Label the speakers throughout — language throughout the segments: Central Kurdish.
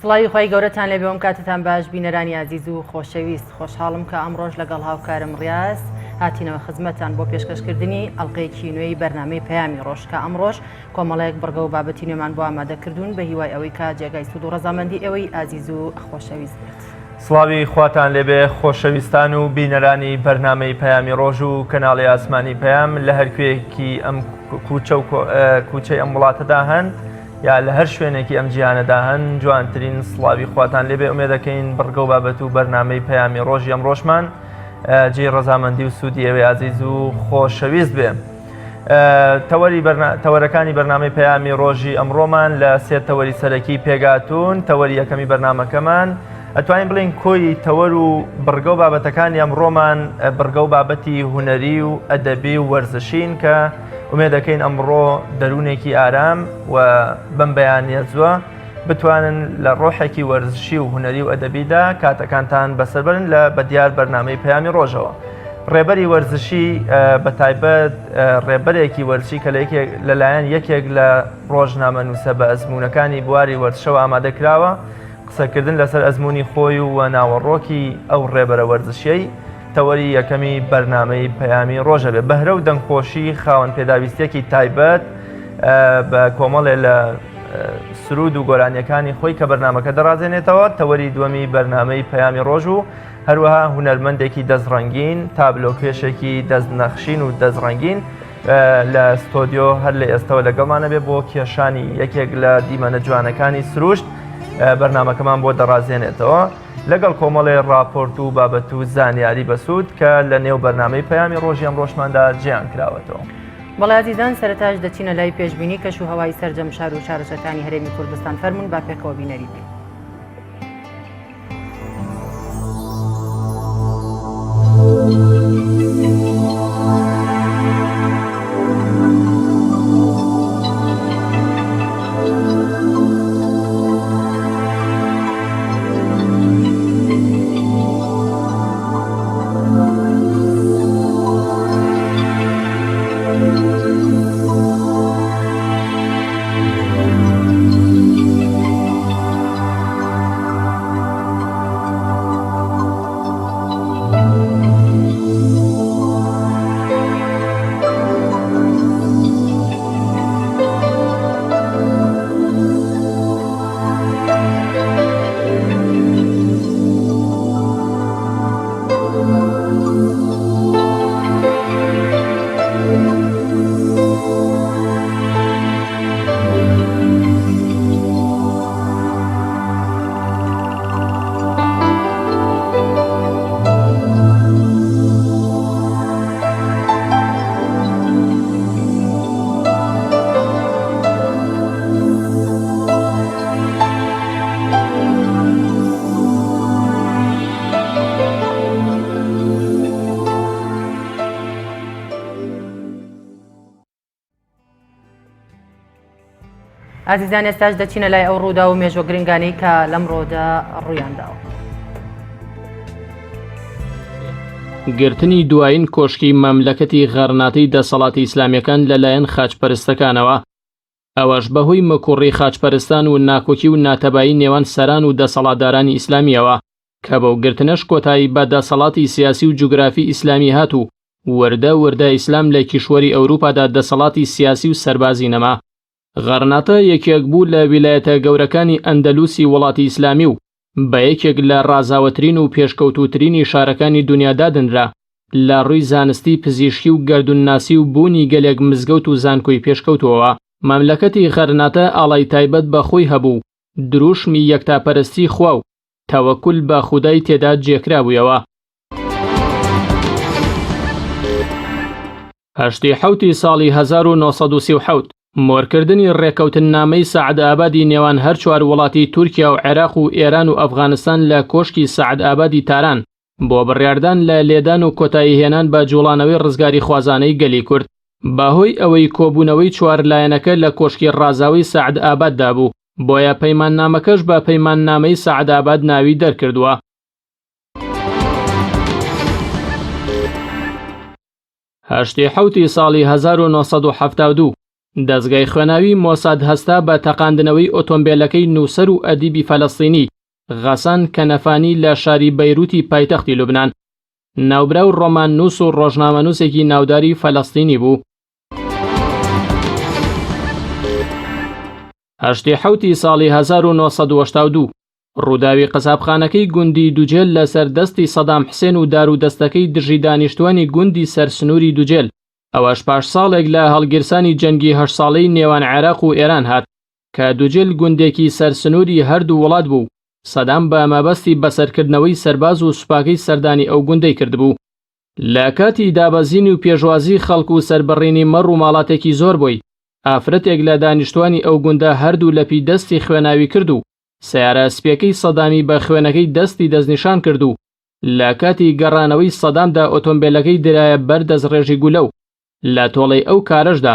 Speaker 1: سڵاوی خوای گەورەتان لێبێ ئەم کاتتان باش بینەرانی ئازیز و خۆشەویست خۆشحاڵم کە ئەمڕۆش لەگەڵ هاوکارم ڕیاز هاتینەوە خزمەتان بۆ پێشکەشکردنی ئەڵلقەیەکی نوێی بەرنامەی پەیامی ڕۆژ کە ئەمڕۆش کۆمەڵێک بڕگە و بابەتی نوێمان بۆ ئامادە کردوون بە هیوای ئەوەی کە جێگای سوود و ڕەزامەندی ئێوەی ئازیز و خۆشەویست بێت.
Speaker 2: سڵاوی خواتان لێبێ خۆشەویستان و بینەرانی بەرنامەی پەیامی ڕۆژ و کەناڵی ئاسمانی پەیام لە هەر کوێیەکی ئەم کوچە و کوچەی ئەم وڵاتەدا هەن یا لە هەر شوێنێکی ئەم جیهانەدا هەن جوانترین سڵاوی خواتان لێبێ ئومێدەکەین بڕگە و بابەت و بەرنامەی پەیامی ڕۆژی ئەم ڕۆژمان جێی ڕەزامەندی و سوودی ئێوەی ئازیز و خۆشەویست بێ. تەوەری تەوەرەکانی بەرنامەی پەیامی ڕۆژی ئەمڕۆمان لە سێ تەوەری سەرەکی پێگاتون تەوەری یەکەمی بەرنامەکەمان ئەتوانین بڵین کۆی تەوەر و بڕگە و بابەتەکانی ئەمڕۆمان بڕگە و بابەتی هونەری و ئەدەبی و وەرزشین کە ئومێ دەکەین ئەمڕۆ دەروونێکی ئارام و بەم بەیانە زووە بتوانن لە ڕۆحێکی وەرزشی و هونەری و ئەدەبیدا کاتەکانتان بەسەر بەرن لە بەدیار بەرنامەی پەیامی ڕۆژەوە. ڕێبەری وەرزشی بە تایبەت ڕێبەرێکی وەرزشی کە لەلایەن یەکێک لە ڕۆژنامەنووسە بە ئەزموونەکانی بواری وەرزشەوە ئامادە کراوە، قسەکردن لەسەر ئەزموونی خۆی و ناوەڕۆکی ئەو ڕێبەرە وەرزشیەی تەوەری یەکەمی بەرنامەی پەیامی ڕۆژە بێ بەهرە و دەنگخۆشی خاوەن پێداویستیەکی تایبەت بە کۆمەڵێ لە سرود و گۆرانیەکانی خۆی کە بەرنمەکە دەڕازێنێتەوە تەوەری دووەمی بەرنمەی پەیامی ڕۆژ و هەروەها هونەرمەندێکی دەستڕەنگین تابلۆکێشێکی دەست نەخشین و دەستڕەنگین لە ستۆدیۆ هەر لە ئێستەوە لەگەڵمانە بێ بۆ کێشانی یەکێک لە دیمەنە جوانەکانی سروشت بەرنمەکەمان بۆ دەڕازێنێتەوە. لەگەڵ کۆمەڵێ ڕاپۆرت و بابەت و زانیاری بەسوود کە لە نێو بەرنامەی پەیامی ڕۆژی ئەمڕۆشماندا جێیان کراوەتەوە.
Speaker 1: بەڵێ ئازیزان سەرەتاش دەچینە لای پێشبینی کەش و هەوای سەرجەم شار و شارۆچکەکانی هەرێمی کوردستان فەرموون با پێکەوە بینەری بین. ئازیزان ئێستاش دەچینە لای ئەو ڕووداو و مێژوە گرنگانەی کە لەمڕۆدا ڕوویانداوە.
Speaker 3: گرتنی دوایین کۆشکی مەملەکەتی غەرناتەی دەسەڵاتی ئیسلامیەکان لەلایەن خاچپەرستەکانەوە، ئەوەش بەهۆی مکوڕی خاچپەرستان و ناکۆکی و ناتەبایی نێوان سەران و دەسەڵاتدارانی ئیسلامیەوە، کە بەو گرتنەش کۆتایی بە دەسەڵاتی سیاسی و جوگرافی ئیسلامی هات و وردە وردە ئیسلام لە کیشوەری ئەوروپادا دەسەڵاتی سیاسی و سەربازی نەما. غەرناتە یەکێک بوو لە ویلایەتە گەورەکانی ئەندەلوسی وڵاتی ئیسلامی و بە یەکێک لە ڕازاوەترین و پێشکەوتووترینی شارەکانی دونیا دادەنرا لە ڕووی زانستی پزیشکی و گەردوونناسی و بوونی گەلێک مزگەوت و زانکۆی پێشکەوتووەوە. مەملەکەتی غەرناتە ئاڵای تایبەت بە خۆی هەبوو و درووشمی یەکتاپەرستی خوا و تەوەکول بە خودای تێدا جێکرابوویەوە. هەشتی حەوتی ساڵی 1937 مۆرکردنی ڕێکەوتننامەی سەعدئابادی نێوان هەر چوار وڵاتی تورکیا و عێراق و ئێران و ئەفغانستان لە کۆشکی سەعدئابادی تاران بۆ بڕیاردان لە لێدان و کۆتاییهێنان بە جوڵانەوەی ڕزگاریخوازانەی گەلی کورد بەهۆی ئەوەی کۆبوونەوەی چوار لایەنەکە لە کۆشکی ڕازاوەی سەعدئاباددا بوو بۆیە پەیماننامەکەش بە پەیماننامەی سەعدئاباد ناوی دەرکردووە. هەشتی حەوتی ساڵی 1972. دەزگای خوێناوی مۆساد هەستا بە تەقاندنەوەی ئۆتۆمبێلەکەی نووسەر و ئەدیبی فەلەستینی غەسان کەنەفانی لە شاری بەیروتی پایتەختی لوبنان. ناوبراو ڕۆماننووس و ڕۆژنامەنووسێکی ناوداری فەلەستینی بوو. هەشتی حەوتی ساڵی 1982 ڕووداوی قەسابخانەکەی گوندی دوجێل لەسەر دەستی سەدام حسێن و دار و دەستەکەی دژی دانیشتوانی گوندی سەر سنووری دوجێل، ئەوەش پاش ساڵێک لە هەڵگیرسانی جەنگی هەشت ساڵەی نێوان عێراق و ئێران هات کە دوجێل گوندێکی سەر سنووری هەردوو وڵات بوو و سەدام بە مەبەستی بەسەرکردنەوەی سەرباز و سوپاکەی سەردانی ئەو گوندەی کردبوو. لە کاتی دابەزین و پێشوازی خەڵک و سەربڕینی مەڕ و ماڵاتێکی زۆر بۆی، ئافرەتێک لە دانیشتوانی ئەو گوندە هەردوو لەپی دەستی خوێناوی کرد و سەیارە سپیەکەی سەدامی بە خوێنەکەی دەستی دەستنیشان کرد و لە کاتی گەڕانەوەی سەدامدا ئۆتۆمبێلەکەی درایە بەر دەستڕێژی گولە و لە تۆڵەی ئەو کارەشدا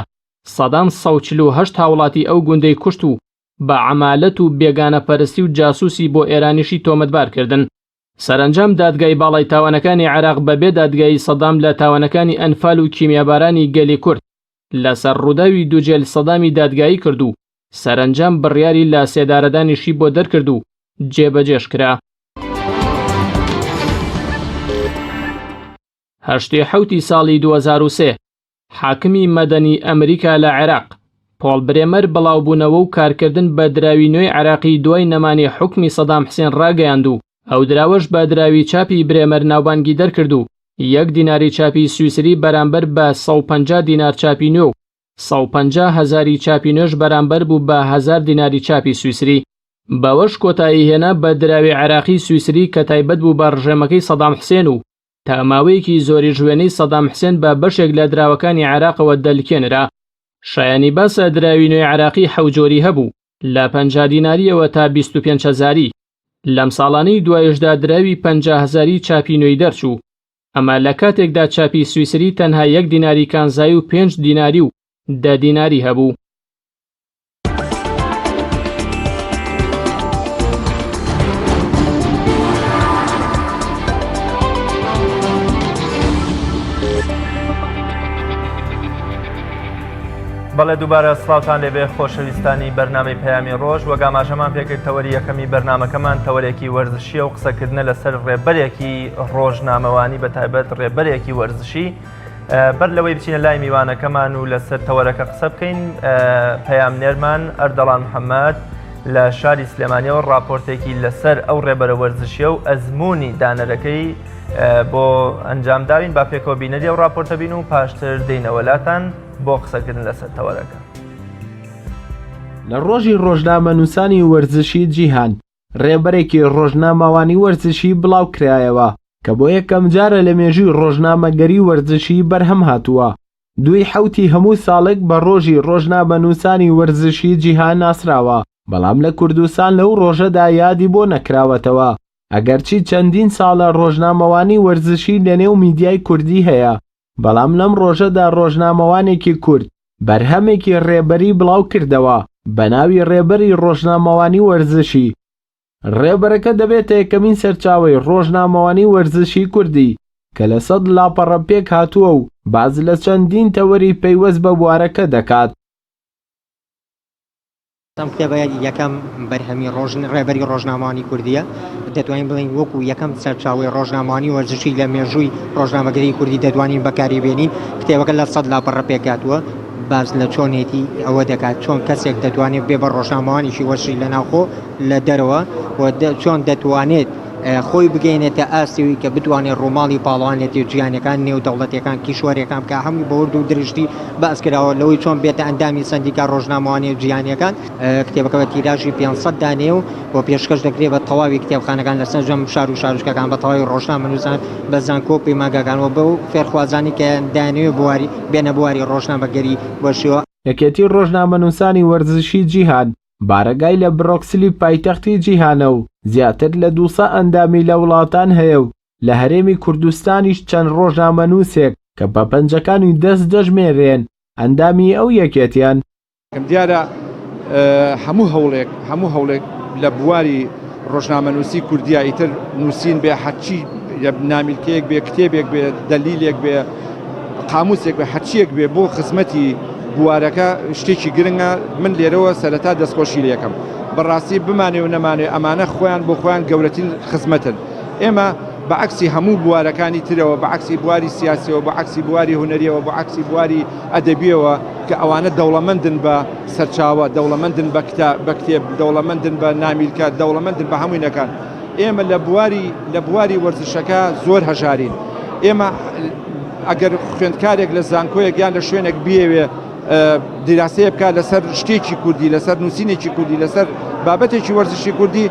Speaker 3: سەدام 148 هاوڵاتی ئەو گوندەی کوشت و بە عەمالەت و بێگانەپەرستی و جاسوسی بۆ ئێرانیشی تۆمەتبار کردن. سەرەنجام دادگای باڵای تاوانەکانی عێراق بە بێ دادگایی سەدام لە تاوانەکانی ئەنفال و کیمیابارانی گەلی کورد لەسەر ڕووداوی دوجێل سەدامی دادگایی کرد و سەرەنجام بڕیاری لە سێدارەدانیشی بۆ دەرکرد و جێبەجێش کرا. هەشتی حەوتی ساڵی 2003 حاکمی مەدەنی ئەمریکا لە عێراق، پۆڵ برێمەر بڵاوبوونەوە و کارکردن بە دراوی نوێی عێراقی دوای نەمانی حوکمی سەدام حسێن ڕاگەیاند و ئەو دراوەش بە دراوی چاپی برێمەر ناوبانگی دەرکرد و یەک دیناری چاپی سویسری بەرامبەر بە 150 دینار چاپی نوێ و 150 هەزاری چاپی نوێش بەرامبەر بوو بە هەزار دیناری چاپی سویسری. بەوەش کۆتایی هێنا بە دراوی عێراقی سویسری کە تایبەت بوو بە ڕژێمەکەی سەدام حسێن و تا ماوەیەکی زۆریش وێنەی سەدام حسێن بە بەشێک لە دراوەکانی عێراقەوە دەلکێنرا. شایانی باسە دراوی نوێی عێراقی حەو جۆری هەبوو، لە 50 دینارییەوە تا 25 هەزاری. لەم ساڵانەی دوایشدا دراوی 50 هەزاری چاپی نوێی دەرچوو. ئەمە لە کاتێکدا چاپی سویسری تەنها یەک دیناری کانزایی و پێنج دیناری و دە دیناری هەبوو.
Speaker 2: بەڵێ دووبارە سڵاوتان لێبێ خۆشەویستانی بەرنامەی پەیامی ڕۆژ وەک ئاماژەمان پێکرد تەوەری یەکەمی بەرنامەکەمان تەوەرێکی وەرزشیە و قسەکردنە لەسەر ڕێبەرێکی ڕۆژنامەوانی بە تایبەت ڕێبەرێکی وەرزشی بەر لەوەی بچینە لای میوانەکەمان و لەسەر تەوەرەکە قسە بکەین پەیامنێرمان ئەردەڵان محەممەد لە شاری سلێمانیەوە راپۆرتێکی لەسەر ئەو ڕێبەرە وەرزشیە و ئەزمموی دانەرەکەی بۆ ئەنجام داوین با پێکەوە بینەری ئەو راپۆرتە بین و پاشتر دێینەوە لاتان بۆ قسەکردن لەسەر تەوەرەکە.
Speaker 4: لە ڕۆژی ڕۆژنامەنووسانی وەرزشی جیهان، ڕێبەرێکی ڕۆژنامەوانی وەرزشی بڵاوکرایەوە کە بۆ یەکەمجارە لە مێژووی ڕۆژنامەگەری وەرزشی بەرهەم هاتووە. دووی حەوتی هەموو ساڵێک بە ڕۆژی ڕۆژنامەنووسانی وەرزشی جیهان ناسراوە، بەڵام لە کوردستان لەو ڕۆژەدا یادی بۆ نەکراوەتەوە، ئەگەرچی چەندین ساڵە ڕۆژنامەوانی وەرزشی لەنێو میدیای کوردی هەیە، بەڵام لەم ڕۆژەدا ڕۆژنامەوانێکی کورد بەرهەمێکی ڕێبەری بڵاو کردەوە بە ناوی ڕێبەری ڕۆژنامەوانی وەرزشی. ڕێبەرەکە دەبێتە یەکەمین سەرچاوەی ڕۆژنامەوانی وەرزشی کوردی کە لە سەد لاپەڕە پێک هاتووە و باس لە چەندین تەوەری پەیوەست بە بوارەکە دەکات.
Speaker 5: ئەم کتێبە یەکەم بەرهەمی ڕێبەری ڕۆژنامەوانی کوردییە، دەتوانین بڵێین وەکو یەکەم سەرچاوەی ڕۆژنامەوانی وەرزشی لە مێژووی ڕۆژنامەگەری کوردی دەتوانین بەکاری بێنین. کتێبەکە لە سەد لاپەڕە پێکهاتووە، باس لە چۆنێتی ئەوە دەکات چۆن کەسێک دەتوانێت بێ بە ڕۆژنامەوانێکی وەرزشی لە ناوخۆ لە دەرەوە و چۆن دەتوانێت خۆی بگەینێتە ئاستێوی کە بتوانێت ڕووماڵی پاڵەوانێتی جیهانیەکان، نێودەوڵەتیەکان، کیشوەریەکان بکات، هەمووی بە ورد و درشتی باس کراوە لەوەی چۆن بێتە ئەندامی سەندیکا ڕۆژنامەوانیە جیهانیەکان. کتێبەکە بە تیراژی 500 دانەیە و پێشکەش دەکرێت بە تەواوی کتێبخانەکان لە سەرجەم شار و شارۆچکەکان، بە تەواوی ڕۆژنامەنووسان، بە زانکۆ و پەیمانگاکان و بەو فێرخوازانی کە دەیانەوێت بواری بێنە بواری ڕۆژنامەگەری وەرزشیەوە.
Speaker 4: یەکێتی ڕۆژنامەنووسانی وەرزشی جیهان بارەگای لە برۆکسلی پایتەختی جیهانە و زیاتر لە 200 ئەندامی لە وڵاتان هەیە و لە هەرێمی کوردستانیش چەند ڕۆژنامەنووسێک کە بە پەنجەکانی دەست دەژمێررێن ئەندامی ئەو یەکێتیەن.
Speaker 6: دیارە هەموو هەوڵێک هەموو هەوڵێک لە بواری ڕۆژنامەنووسی کوردیا ئیتر نووسین بێ هەرچی نامیلکەیەک بێ کتێبێک بێ دەلیلێک بێ قاموسێک بێ هەرچیەک بێ بۆ خزمەتی. بوارەکە شتێکی گرنگە من لێرەوە سەرەتا دەستخۆشی لەکەم بەڕاستی بمانێ و نەمانێ ئەمانە خۆیان بۆ خۆیان گەورەترین خزمەتن ئێمە بە عەکسی هەموو بوارەکانی ترەوە بە عەکسی بواری سیاسیەوە بە عەکسی بواری هونەریەوە بە عەکسی بواری ئەدەبیەوە کە ئەوانە دەوڵەمەندن بە سەرچاوە دەوڵەمەندن بە بە کتێب دەوڵەمەندن بە نامیلکە دەوڵەمەندن بە هەمووینەکان ئێمە لە بواری لە بواری وەرزشەکە زۆر هەژارین ئێمە ئەگەر خوێندکارێک لە زانکۆیەک یان لە شوێنێک بیەوێ دیراسەیە بکات لەسەر شتێکی کوردی لەسەر نووسینێکی کوردی لەسەر بابەتێکی وەرزشی کوردی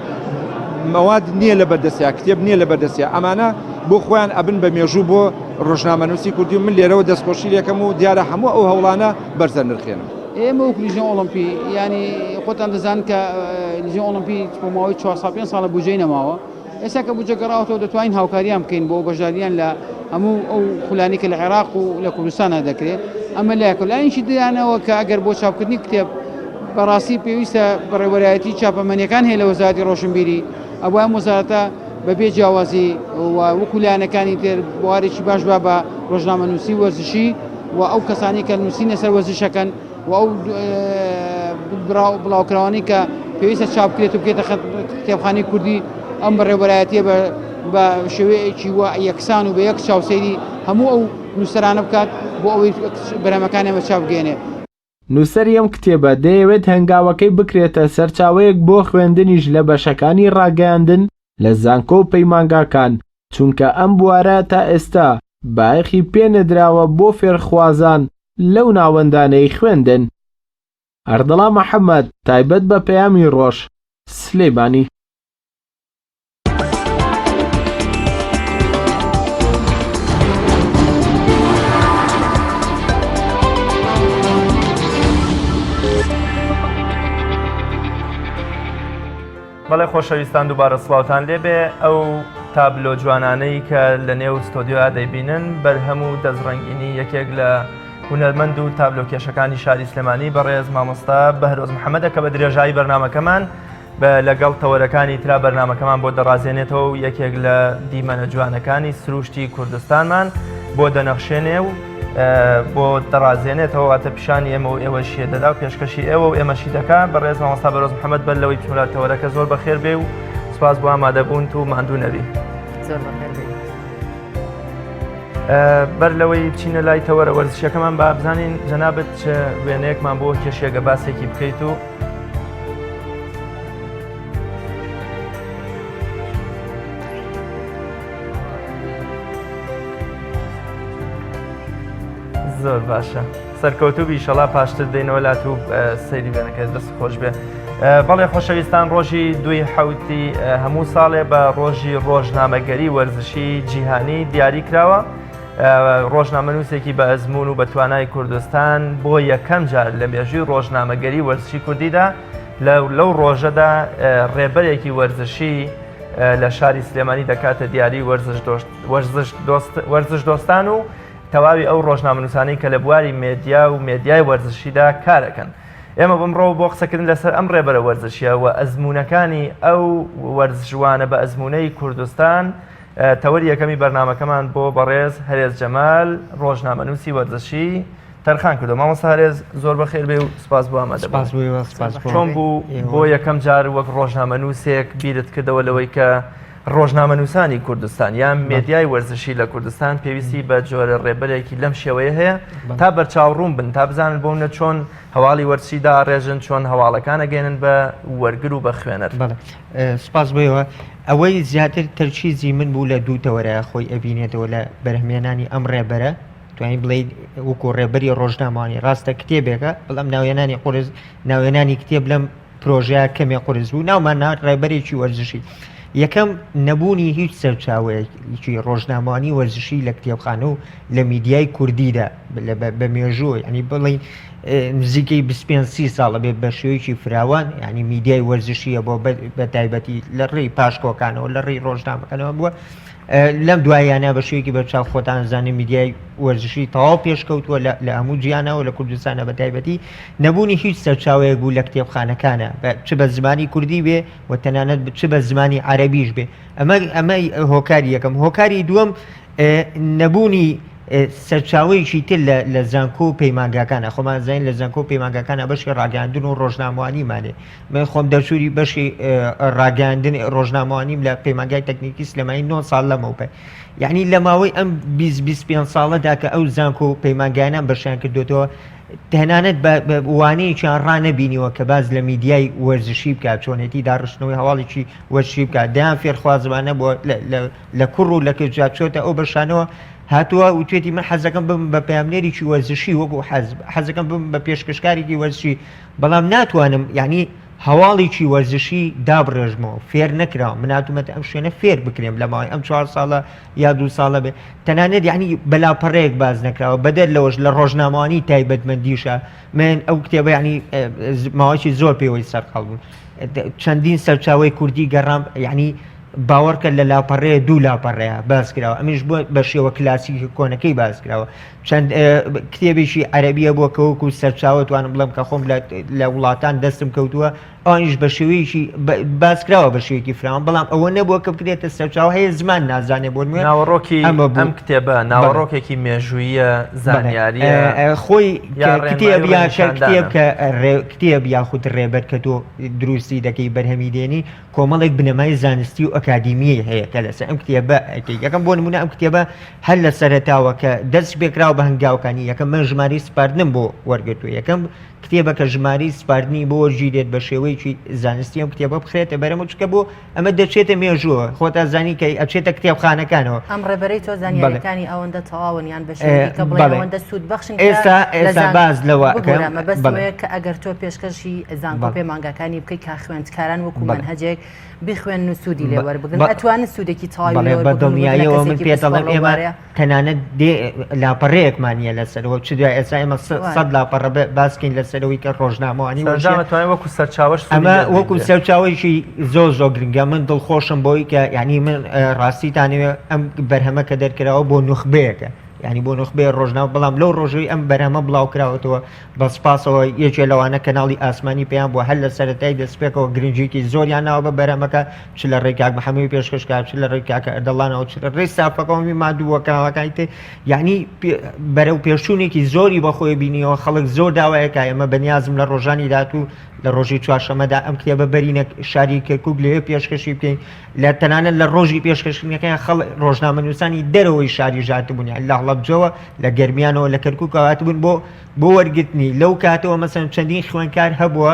Speaker 6: مەواد نییە لە بەردەستیا کتێب نییە لە بەردەستیا ئەمانە بۆ خۆیان ئەبن بە مێژوو بۆ ڕۆژنامەنووسی کوردی و من لێرەوە دەستخۆشی لێکەم و دیارە هەموو ئەو هەوڵانە بەرزە نرخێنم.
Speaker 7: ئێمە وەک لیژنەی ئۆڵۆمپی یانی خۆتان دەزانن کە لیژنەی ئۆڵۆمپی بۆ ماوەی چوار ساڵ پێنج ساڵە بودجەی نەماوە ئێستا کە بودجە گەڕاوەتەوە دەتوانین هاوکاریان بکەین بۆ بەشداریان لە هەموو ئەو خولانی کە لە عێراق و لە کوردستانە دەکرێت ئەمە لایەکە لایەنێکی دیانەوە کە ئەگەر بۆ چاپکردنی کتێب بەڕاستی پێویستە بەڕێوەرایەتی چاپەمەنیەکان هەیە لە وەزارەتی ڕۆشنبیری ئەوە ئەم وەزارەتە بەبێ جیاوازی و وەکو لایەنەکانی تر بوارێکی باش با بە ڕۆژنامەنووسی وەرزشی و ئەو کەسانی کە نووسین لەسەر وەرزشەکەن و ئەو بڵاوکراوانەی کە پێویستە چاپ بکرێت و بکرێتە کتێبخانەی کوردی ئەم بەڕێوەبەرایەتیە بە شێوەیەکی وە یەکسان و بە یەک چاو سەیری هەموو ئەو نووسەرانە بکات بۆ ئەوەی بەرهەمەکانیان بە چاپ بگەیەنێ.
Speaker 4: نووسەری ئەم کتێبە دەیەوێت هەنگاوەکەی بکرێتە سەرچاوەیەک بۆ خوێندنیش لە بەشەکانی ڕاگەیاندن لە زانکۆ و پەیمانگاکان، چونکە ئەم بوارە تا ئێستا بایەخی پێ نەدراوە بۆ فێرخوازان لەو ناوەندانەی خوێندن. ئەردەڵان محەمەد، تایبەت بە پەیامی ڕۆژ، سلێمانی.
Speaker 2: بەڵێ خۆشەویستان دووبارە سڵاوتان لێبێ ئەو تابلۆ جوانانەی کە لە نێو ستۆدیۆیا دەیبینن بەرهەم و دەستڕەنگینی یەکێک لە هونەرمەند و تابلۆ کێشەکانی شاری سلێمانی بەڕێز مامۆستا بەهرۆز محەممەدە کە بە درێژایی بەرنمەکەمان لەگەڵ تەوەرەکانی ترا بەرنمەکەمان بۆ دەڕازێنێتەوە و یەکێک لە دیمەنە جوانەکانی سروشتی کوردستانمان بۆ دەنەخشێنێ و بۆ دەڕازێنێتەوە واتە پیشانی ئێمە و ئێوەشیە دەدا و پێشکەشی ئێوە و ئێمەشی دەکا بەڕێز مامۆستا بەرۆز محەممەد بەر لەوەی بچمە تەوەرەکە زۆر بەخێر بێ و سپاس بۆ ئامادەبوونت و ماندوو نەبی.
Speaker 1: زۆر بەخێر بێی.
Speaker 2: بەر لەوەی بچینە لای تەوەرە وەرزشیەکەمان با بزانین جەنابت چ وێنەیەکمان بۆ کێشێگە باسێکی بکەیت و زۆر باشە سەرکەوتوو بی ئیشەڵا پاشتر دێنەوە لات و سەیری وێنەکە دەست خۆش بێ. بەڵێ خۆشەویستان ڕۆژی دوی حوتی هەموو ساڵێ بە ڕۆژی ڕۆژنامەگەری وەرزشی جیهانی دیاری کراوە ڕۆژنامەنووسێکی بە ئەزمون و بە توانای کوردستان بۆ یەکەم جار لە مێژووی ڕۆژنامەگەری وەرزشی کوردیدا لەو ڕۆژەدا ڕێبەرێکی وەرزشی لە شاری سلێمانی دەکاتە دیاری وەرزش دۆستان و تەواوی ئەو ڕۆژنامەنووسانەی کە لە بواری مێدیا و مێدیای وەرزشیدا کارەکەن. ئێمە بمڕۆ بۆ قسەکردن لەسەر ئەم ڕێبەرە وەرزشیە و ئەزموونەکانی ئەو وەرزشوانە بە ئەزموونەی کوردستان تەوەری یەکەمی بەرنامەکەمان بۆ بەڕێز هەرێز جەمال ڕۆژنامەنووسی وەرزشی تەرخان کردو مامۆستا هەرێز زۆر بەخێر بێ و سپاس بۆ ئامادە چۆن بوو بۆ یەکەم جار وەک ڕۆژنامەنووسێک بیرت کردەوە لەوەی کە ڕۆژنامەنووسانی کوردستان یان مێدیای وەرزشی لە کوردستان پێویستی بە جۆرە ڕێبەرێکی لەم شێوەیە هەیە تا بەرچاوڕوون بن تا بزانن بۆ نە چۆن هەواڵی وەرزشی داڕێژن چۆن هەواڵەکان ئەگەێنن بە وەرگر و بە خوێنەر.
Speaker 5: سپاس بۆیەوە ئەوەی زیاتر تەرکیزی من بوو لە دوو تەوەرە خۆی ئەبینێتەوە لە بەرهەمێنانی ئەم ڕێبەرە توانین بڵێ وەکو ڕێبەری ڕۆژنامەوانی ڕاستە کتێبێکە بەڵام ناوێنانی قورس ناوێنانی کتێب لەم پرۆژەیە کەمێ قورس بوو ناومان نا ڕێبەرێکی وەرزشی یەکەم نەبوونی هیچ سەرچاوەیەکی ڕۆژنامەوانی وەرزشی لە کتێبخانە و لە میدیای کوردیدا بە مێژوو ینی بڵین نزیکەی 25 سی ساڵە بێ بە شێوەیەکی فراوان ینی میدیای وەرزشیە بۆ بە تایبەتی لە ڕێی پاشکۆکانەوە لە ڕێی ڕۆژنامەکانەوە بووە لەم دواییانە بە شێوەیەکی بەرچاو خۆتان زانین میدیای وەرزشی تەواو پێشکەوتووە لە هەموو جیهانەوە لە کوردستانە بە تایبەتی نەبوونی هیچ سەرچاوەیەک بوو لە کتێبخانەکانە چ بە زمانی کوردی بێ و تەنانەت چ بە زمانی عەرەبیش بێ ئەمە ئەمە هۆکاری یەکەم هۆکاری دووەم نەبوونی سەرچاوەیەکی تر لە زانکۆ و پەیمانگاکانە، خۆمان ئەزانین لە زانکۆ و پەیمانگاکانە بەشی ڕاگەیاندن و ڕۆژنامەوانیمانێ، من خۆم دەرچووی بەشی ڕاگەیاندن ڕۆژنامەوانیم لە پەیمانگای تەکنیکی سلێمانی 9 ساڵ لەمەوبەر. یعنی لە ماوەی ئەم 20 25 ساڵەدا کە ئەو زانکۆ و پەیمانگایانان بەشیان کردوێتەوە تەنانەت بە وانەیەکیان ڕانەبینیوە کە باز لە میدیای وەرزشی بکات چۆنێتی داڕشتنەوەی هەواڵێکی وەرزشی بکات دەیان فێرخوازمانە بۆ لە کوڕ و لە کچ چۆتە ئەو بەشانەوە هاتووە وتوێتی من حەزەکەم ببم بە پەیامنێرێکی وەرزشی وەکو حەز حەزەکەم ببم بە پێشکەشکارێکی وەرزشی بەڵام ناتوانم یعنی هەواڵێکی وەرزشی دابڕێژمەوە فێر نەکراوم من هاتوومەتە ئەم شوێنە فێر بکرێم لە ماوەی ئەم چوار ساڵە یا دوو ساڵە بێ تەنانەت یعنی بەلاپەڕەیەک باز نەکراوە بەدەر لەوەش لە ڕۆژنامەوانی تایبەتمەندیشە من ئەو کتێبە یعنی ماوەیەکی زۆر پێوەی سەرقاڵ بووم چەندین سەرچاوەی کوردی گەڕام یعنی باوەڕکە لە لاپەڕەیە دوو لاپەڕەیە باس کراوە ئەمیش بۆ بە شێوە کلاسیکی کۆنەکەی باس کراوە چەند کتێبێکی عەرەبیە بووە کە وەکو سەرچاوە توانم بڵێم کە خۆم لە وڵاتان دەستم کەوتووە ئەوانیش بە شێوەیەکی باس کراوە بە شێوەیەکی فراوان بەڵام ئەوە نەبووە کە بکرێتە سەرچاوە هەیە زمان نازانێ بۆ نموونە
Speaker 2: ناوەڕۆکی
Speaker 5: ئەمە بوو.
Speaker 2: ئەم کتێبە ناوەڕۆکێکی مێژوویە زانیاریە
Speaker 5: خۆی
Speaker 2: یا
Speaker 5: کتێب
Speaker 2: ڕێنمایی و
Speaker 5: یا کە کتێب
Speaker 2: ڕێنیشاندانە؟
Speaker 5: کە کتێب یاخود ڕێبەر کە تۆ دروستی دەکەی بەرهەمی دێنی کۆمەڵێک بنەمای زانستی و ئەکادیمیی هەیە کە لەسەر ئەم کتێبە ئەکەی. یەکەم بۆ نموونە ئەم کتێبە هەر لە سەرەتاوە کە دەست پێکراوە بە هەنگاوەکانی یەکەم من ژمارەی سپاردنم بۆ وەرگرتووە یەکەم کتێبە کە ژمارەی سپاردنی بۆ وەرگیرێت بە شێوەیەکی زانستی ئەم کتێبە بخرێتە بەرەمەوە چونکە بۆ ئەمە دەچێتە مێژووەوە خۆتا زانی کە ئەچێتە کتێبخانەکانەوە.
Speaker 1: ئەم ڕێبەرەی تۆ زانیاریەکانی ئەوەندە تەواون یان بە شێوەیەکی کە بڵێ ئەوەندە سوود بەخشن
Speaker 5: ئێستا ئێستا باس لەوە
Speaker 1: بگۆرە مەبەستم ئەوەیە کە ئەگەر تۆ پێشکەشی زانکۆ پەیمانگاکانی بکەی کە خوێندکاران وەکو مەنهەجێک بخوێنن و سوودی لێ وەربگرن ئەتوانن سوودێکی تەواوی لێ
Speaker 5: بەڵێ
Speaker 1: وەربگرن و ببنە
Speaker 5: بەدڵنیاییەوە من
Speaker 1: کەسێکی
Speaker 5: پێ
Speaker 1: پسپۆڕ
Speaker 5: دەڵێم
Speaker 1: لەو
Speaker 5: ئێمە
Speaker 1: بوارەیە.
Speaker 5: تەنانەت دێ لاپەڕەیەکمان نییە لەسەرەوە چ دوای ئێستا ئێمە سەد لاپەڕە باسکەین لەسەرەوەی کە ڕۆژنامەوانی
Speaker 2: سەرجام ئەتوانێت وەکو سەرچاوەش سوودی
Speaker 5: ئەمە
Speaker 2: لێ
Speaker 5: وەکو
Speaker 2: ببینرێت.
Speaker 5: سەرچاوەیەکی زۆر زۆر گرنگە من دڵخۆشم بۆی کە یعنی من ڕاستیتانەوێ ئەم بەرهەمە کە دەرکراوە بۆ نوخبەیەکە یعنی بۆ نوخبەیە ڕۆژنامە بەڵام لەو ڕۆژەی ئەم بەرهەمە بڵاو کراوەتەوە بە سپاسەوە یەکێ لەوانە کەناڵی ئاسمانی پەیام بووە هەر لە سەرەتای دەستپێکەوە گرنگیەکی زۆریان ناوە بە بەرهەمەکە چ لە ڕێی کاک محەمەوی پێشکەشکار چ لە ڕێی کاکە ئەردەڵانەوە چ لە ڕێی ستافەکەەوە ماندوو بووە کەناڵەکانی تر یعنی بەرەو پێشچوونێکی زۆری بەخۆی بینیەوە خەڵک زۆر داوایەکە ئێمە بەنیازم لە ڕۆژانی داهاتوو لە ڕۆژی چوارشەمەدا ئەم کتێبە بەرینە شاری کەرکک لەوێ پێشکەشی بکەین لە تەنانەت لە ڕۆژی پێشکەشکردنەکەیان خەڵ ڕۆژنامەنووسانی دەرەوەی شاری ژاتبوون یان لە هەڵەبجەوە لە گەرمیانەوە لە کەرککەوە هاتبوون بۆ بۆ وەرگرتنی لەو کاتەوە مەسەن چەندین خوێنکار هەبووە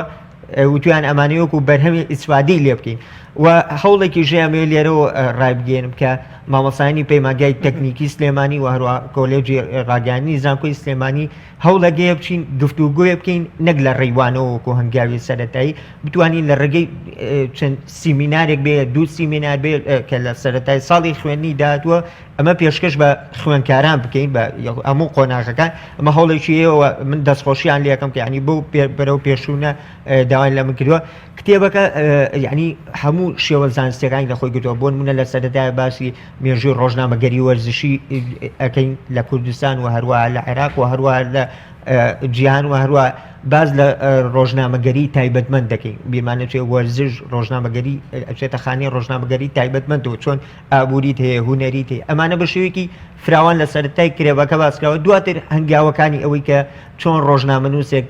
Speaker 5: وتویان ئەمانەی وەکو بەرهەمی ئیسفادەی لێ بکەین و هەوڵێکی ژیامێ لێرەوە ڕایبگەێنم کە مامۆسایانی پەیمانگای تەکنیکی سلێمانی و هەروە کۆلێجی ڕاگەیاندنی زانکۆی سلێمانی هەوڵەگەیە بچین گفتوگۆیە بکەین نەک لە ڕێیوانەوە وەکو هەنگاوی سەرەتایی بتوانین لە ڕێگەی چەند سیمینارێک بێ دوو سیمینار بێ کە لە سەرەتای ساڵی خوێندنی داهاتووە ئەمە پێشکەش بە خوێندکاران بکەین بە هەموو قۆناغەکان ئەمە هەوڵێکی ئێوە من دەستخۆشیان لەکەم کە ینی بۆ بەرەو پێشوونە داوای لە من کردووە کتێبەکە یعنی هەموو شێوە زانستەکانی لە خۆی گرتووە بۆ نمونە لە سەرەتای باسی مێژووی ڕۆژنامەگەری وەرزشی ئەەکەین لە کوردستان و هەروە لە عێراق و هەروە لە جیهان و هەروە باز لە ڕۆژنامەگەری تایبەتمەند دەکەین بیرمانەچێ وەرزش ڕۆژنامەگەری ئەچێتە خانی ڕۆژنامەگەری تایبەتمەندەوە چۆن ئابووریت هەیە، هونەریت هەیە، ئەمانە بە شێوەیەکی فراوان لە سەرەتای کرێبەکە باس کراوە، دواتر هەنگاوەکانی ئەوەی کە چۆن ڕۆژنامەنووسێک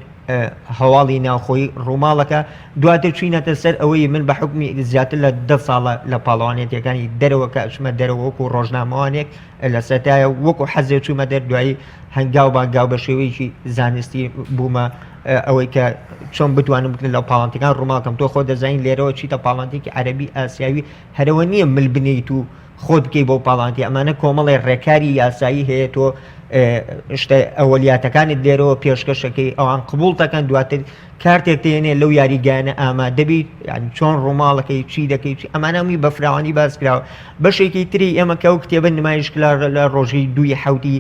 Speaker 5: هەواڵی ناوخۆیی ڕووماڵەکە، دواتر چووینەتە سەر ئەوەی من بە حوکمی زیاتر لە دە ساڵە لە پاڵەوانێتییەکانی دەرەوە کە ئەچمە دەرەوە وەکوو ڕۆژنامەوانێک لە سەرەتایە وەکوو حەزێ چوومە دەر دوایی هەنگاو بە هەنگاو بە شێوەیەکی زانستی بوومە ئەوەی کە چۆن بتوانم لە پاڵانتەکان ڕووماڵکەم تۆ خۆ دەزانین لێرەوە چیتە پاڵانتێکی عەرەبی ئاسیاوی هەرەوە نییە مل بنێیت و خۆت بکەی بەو پاڵانتی ئەمانە کۆمەڵێ ڕێکاری یاسایی هەیە تۆ شتە ئەوەلیاتەکانت لێرەوە پێشکەشەکەی ئەوان قبول دەکەن دواتر کارتێک دێنێ لەو یاریگانە ئامادەبی یان چۆن ڕووماڵەکەی چی دەکەی چی ئەمانەمی بەفراوانی باس کراوە بەشێکی تری ئێمە کە ئەو کتێبە نمایش کرا لە ڕۆژی دووی حوتی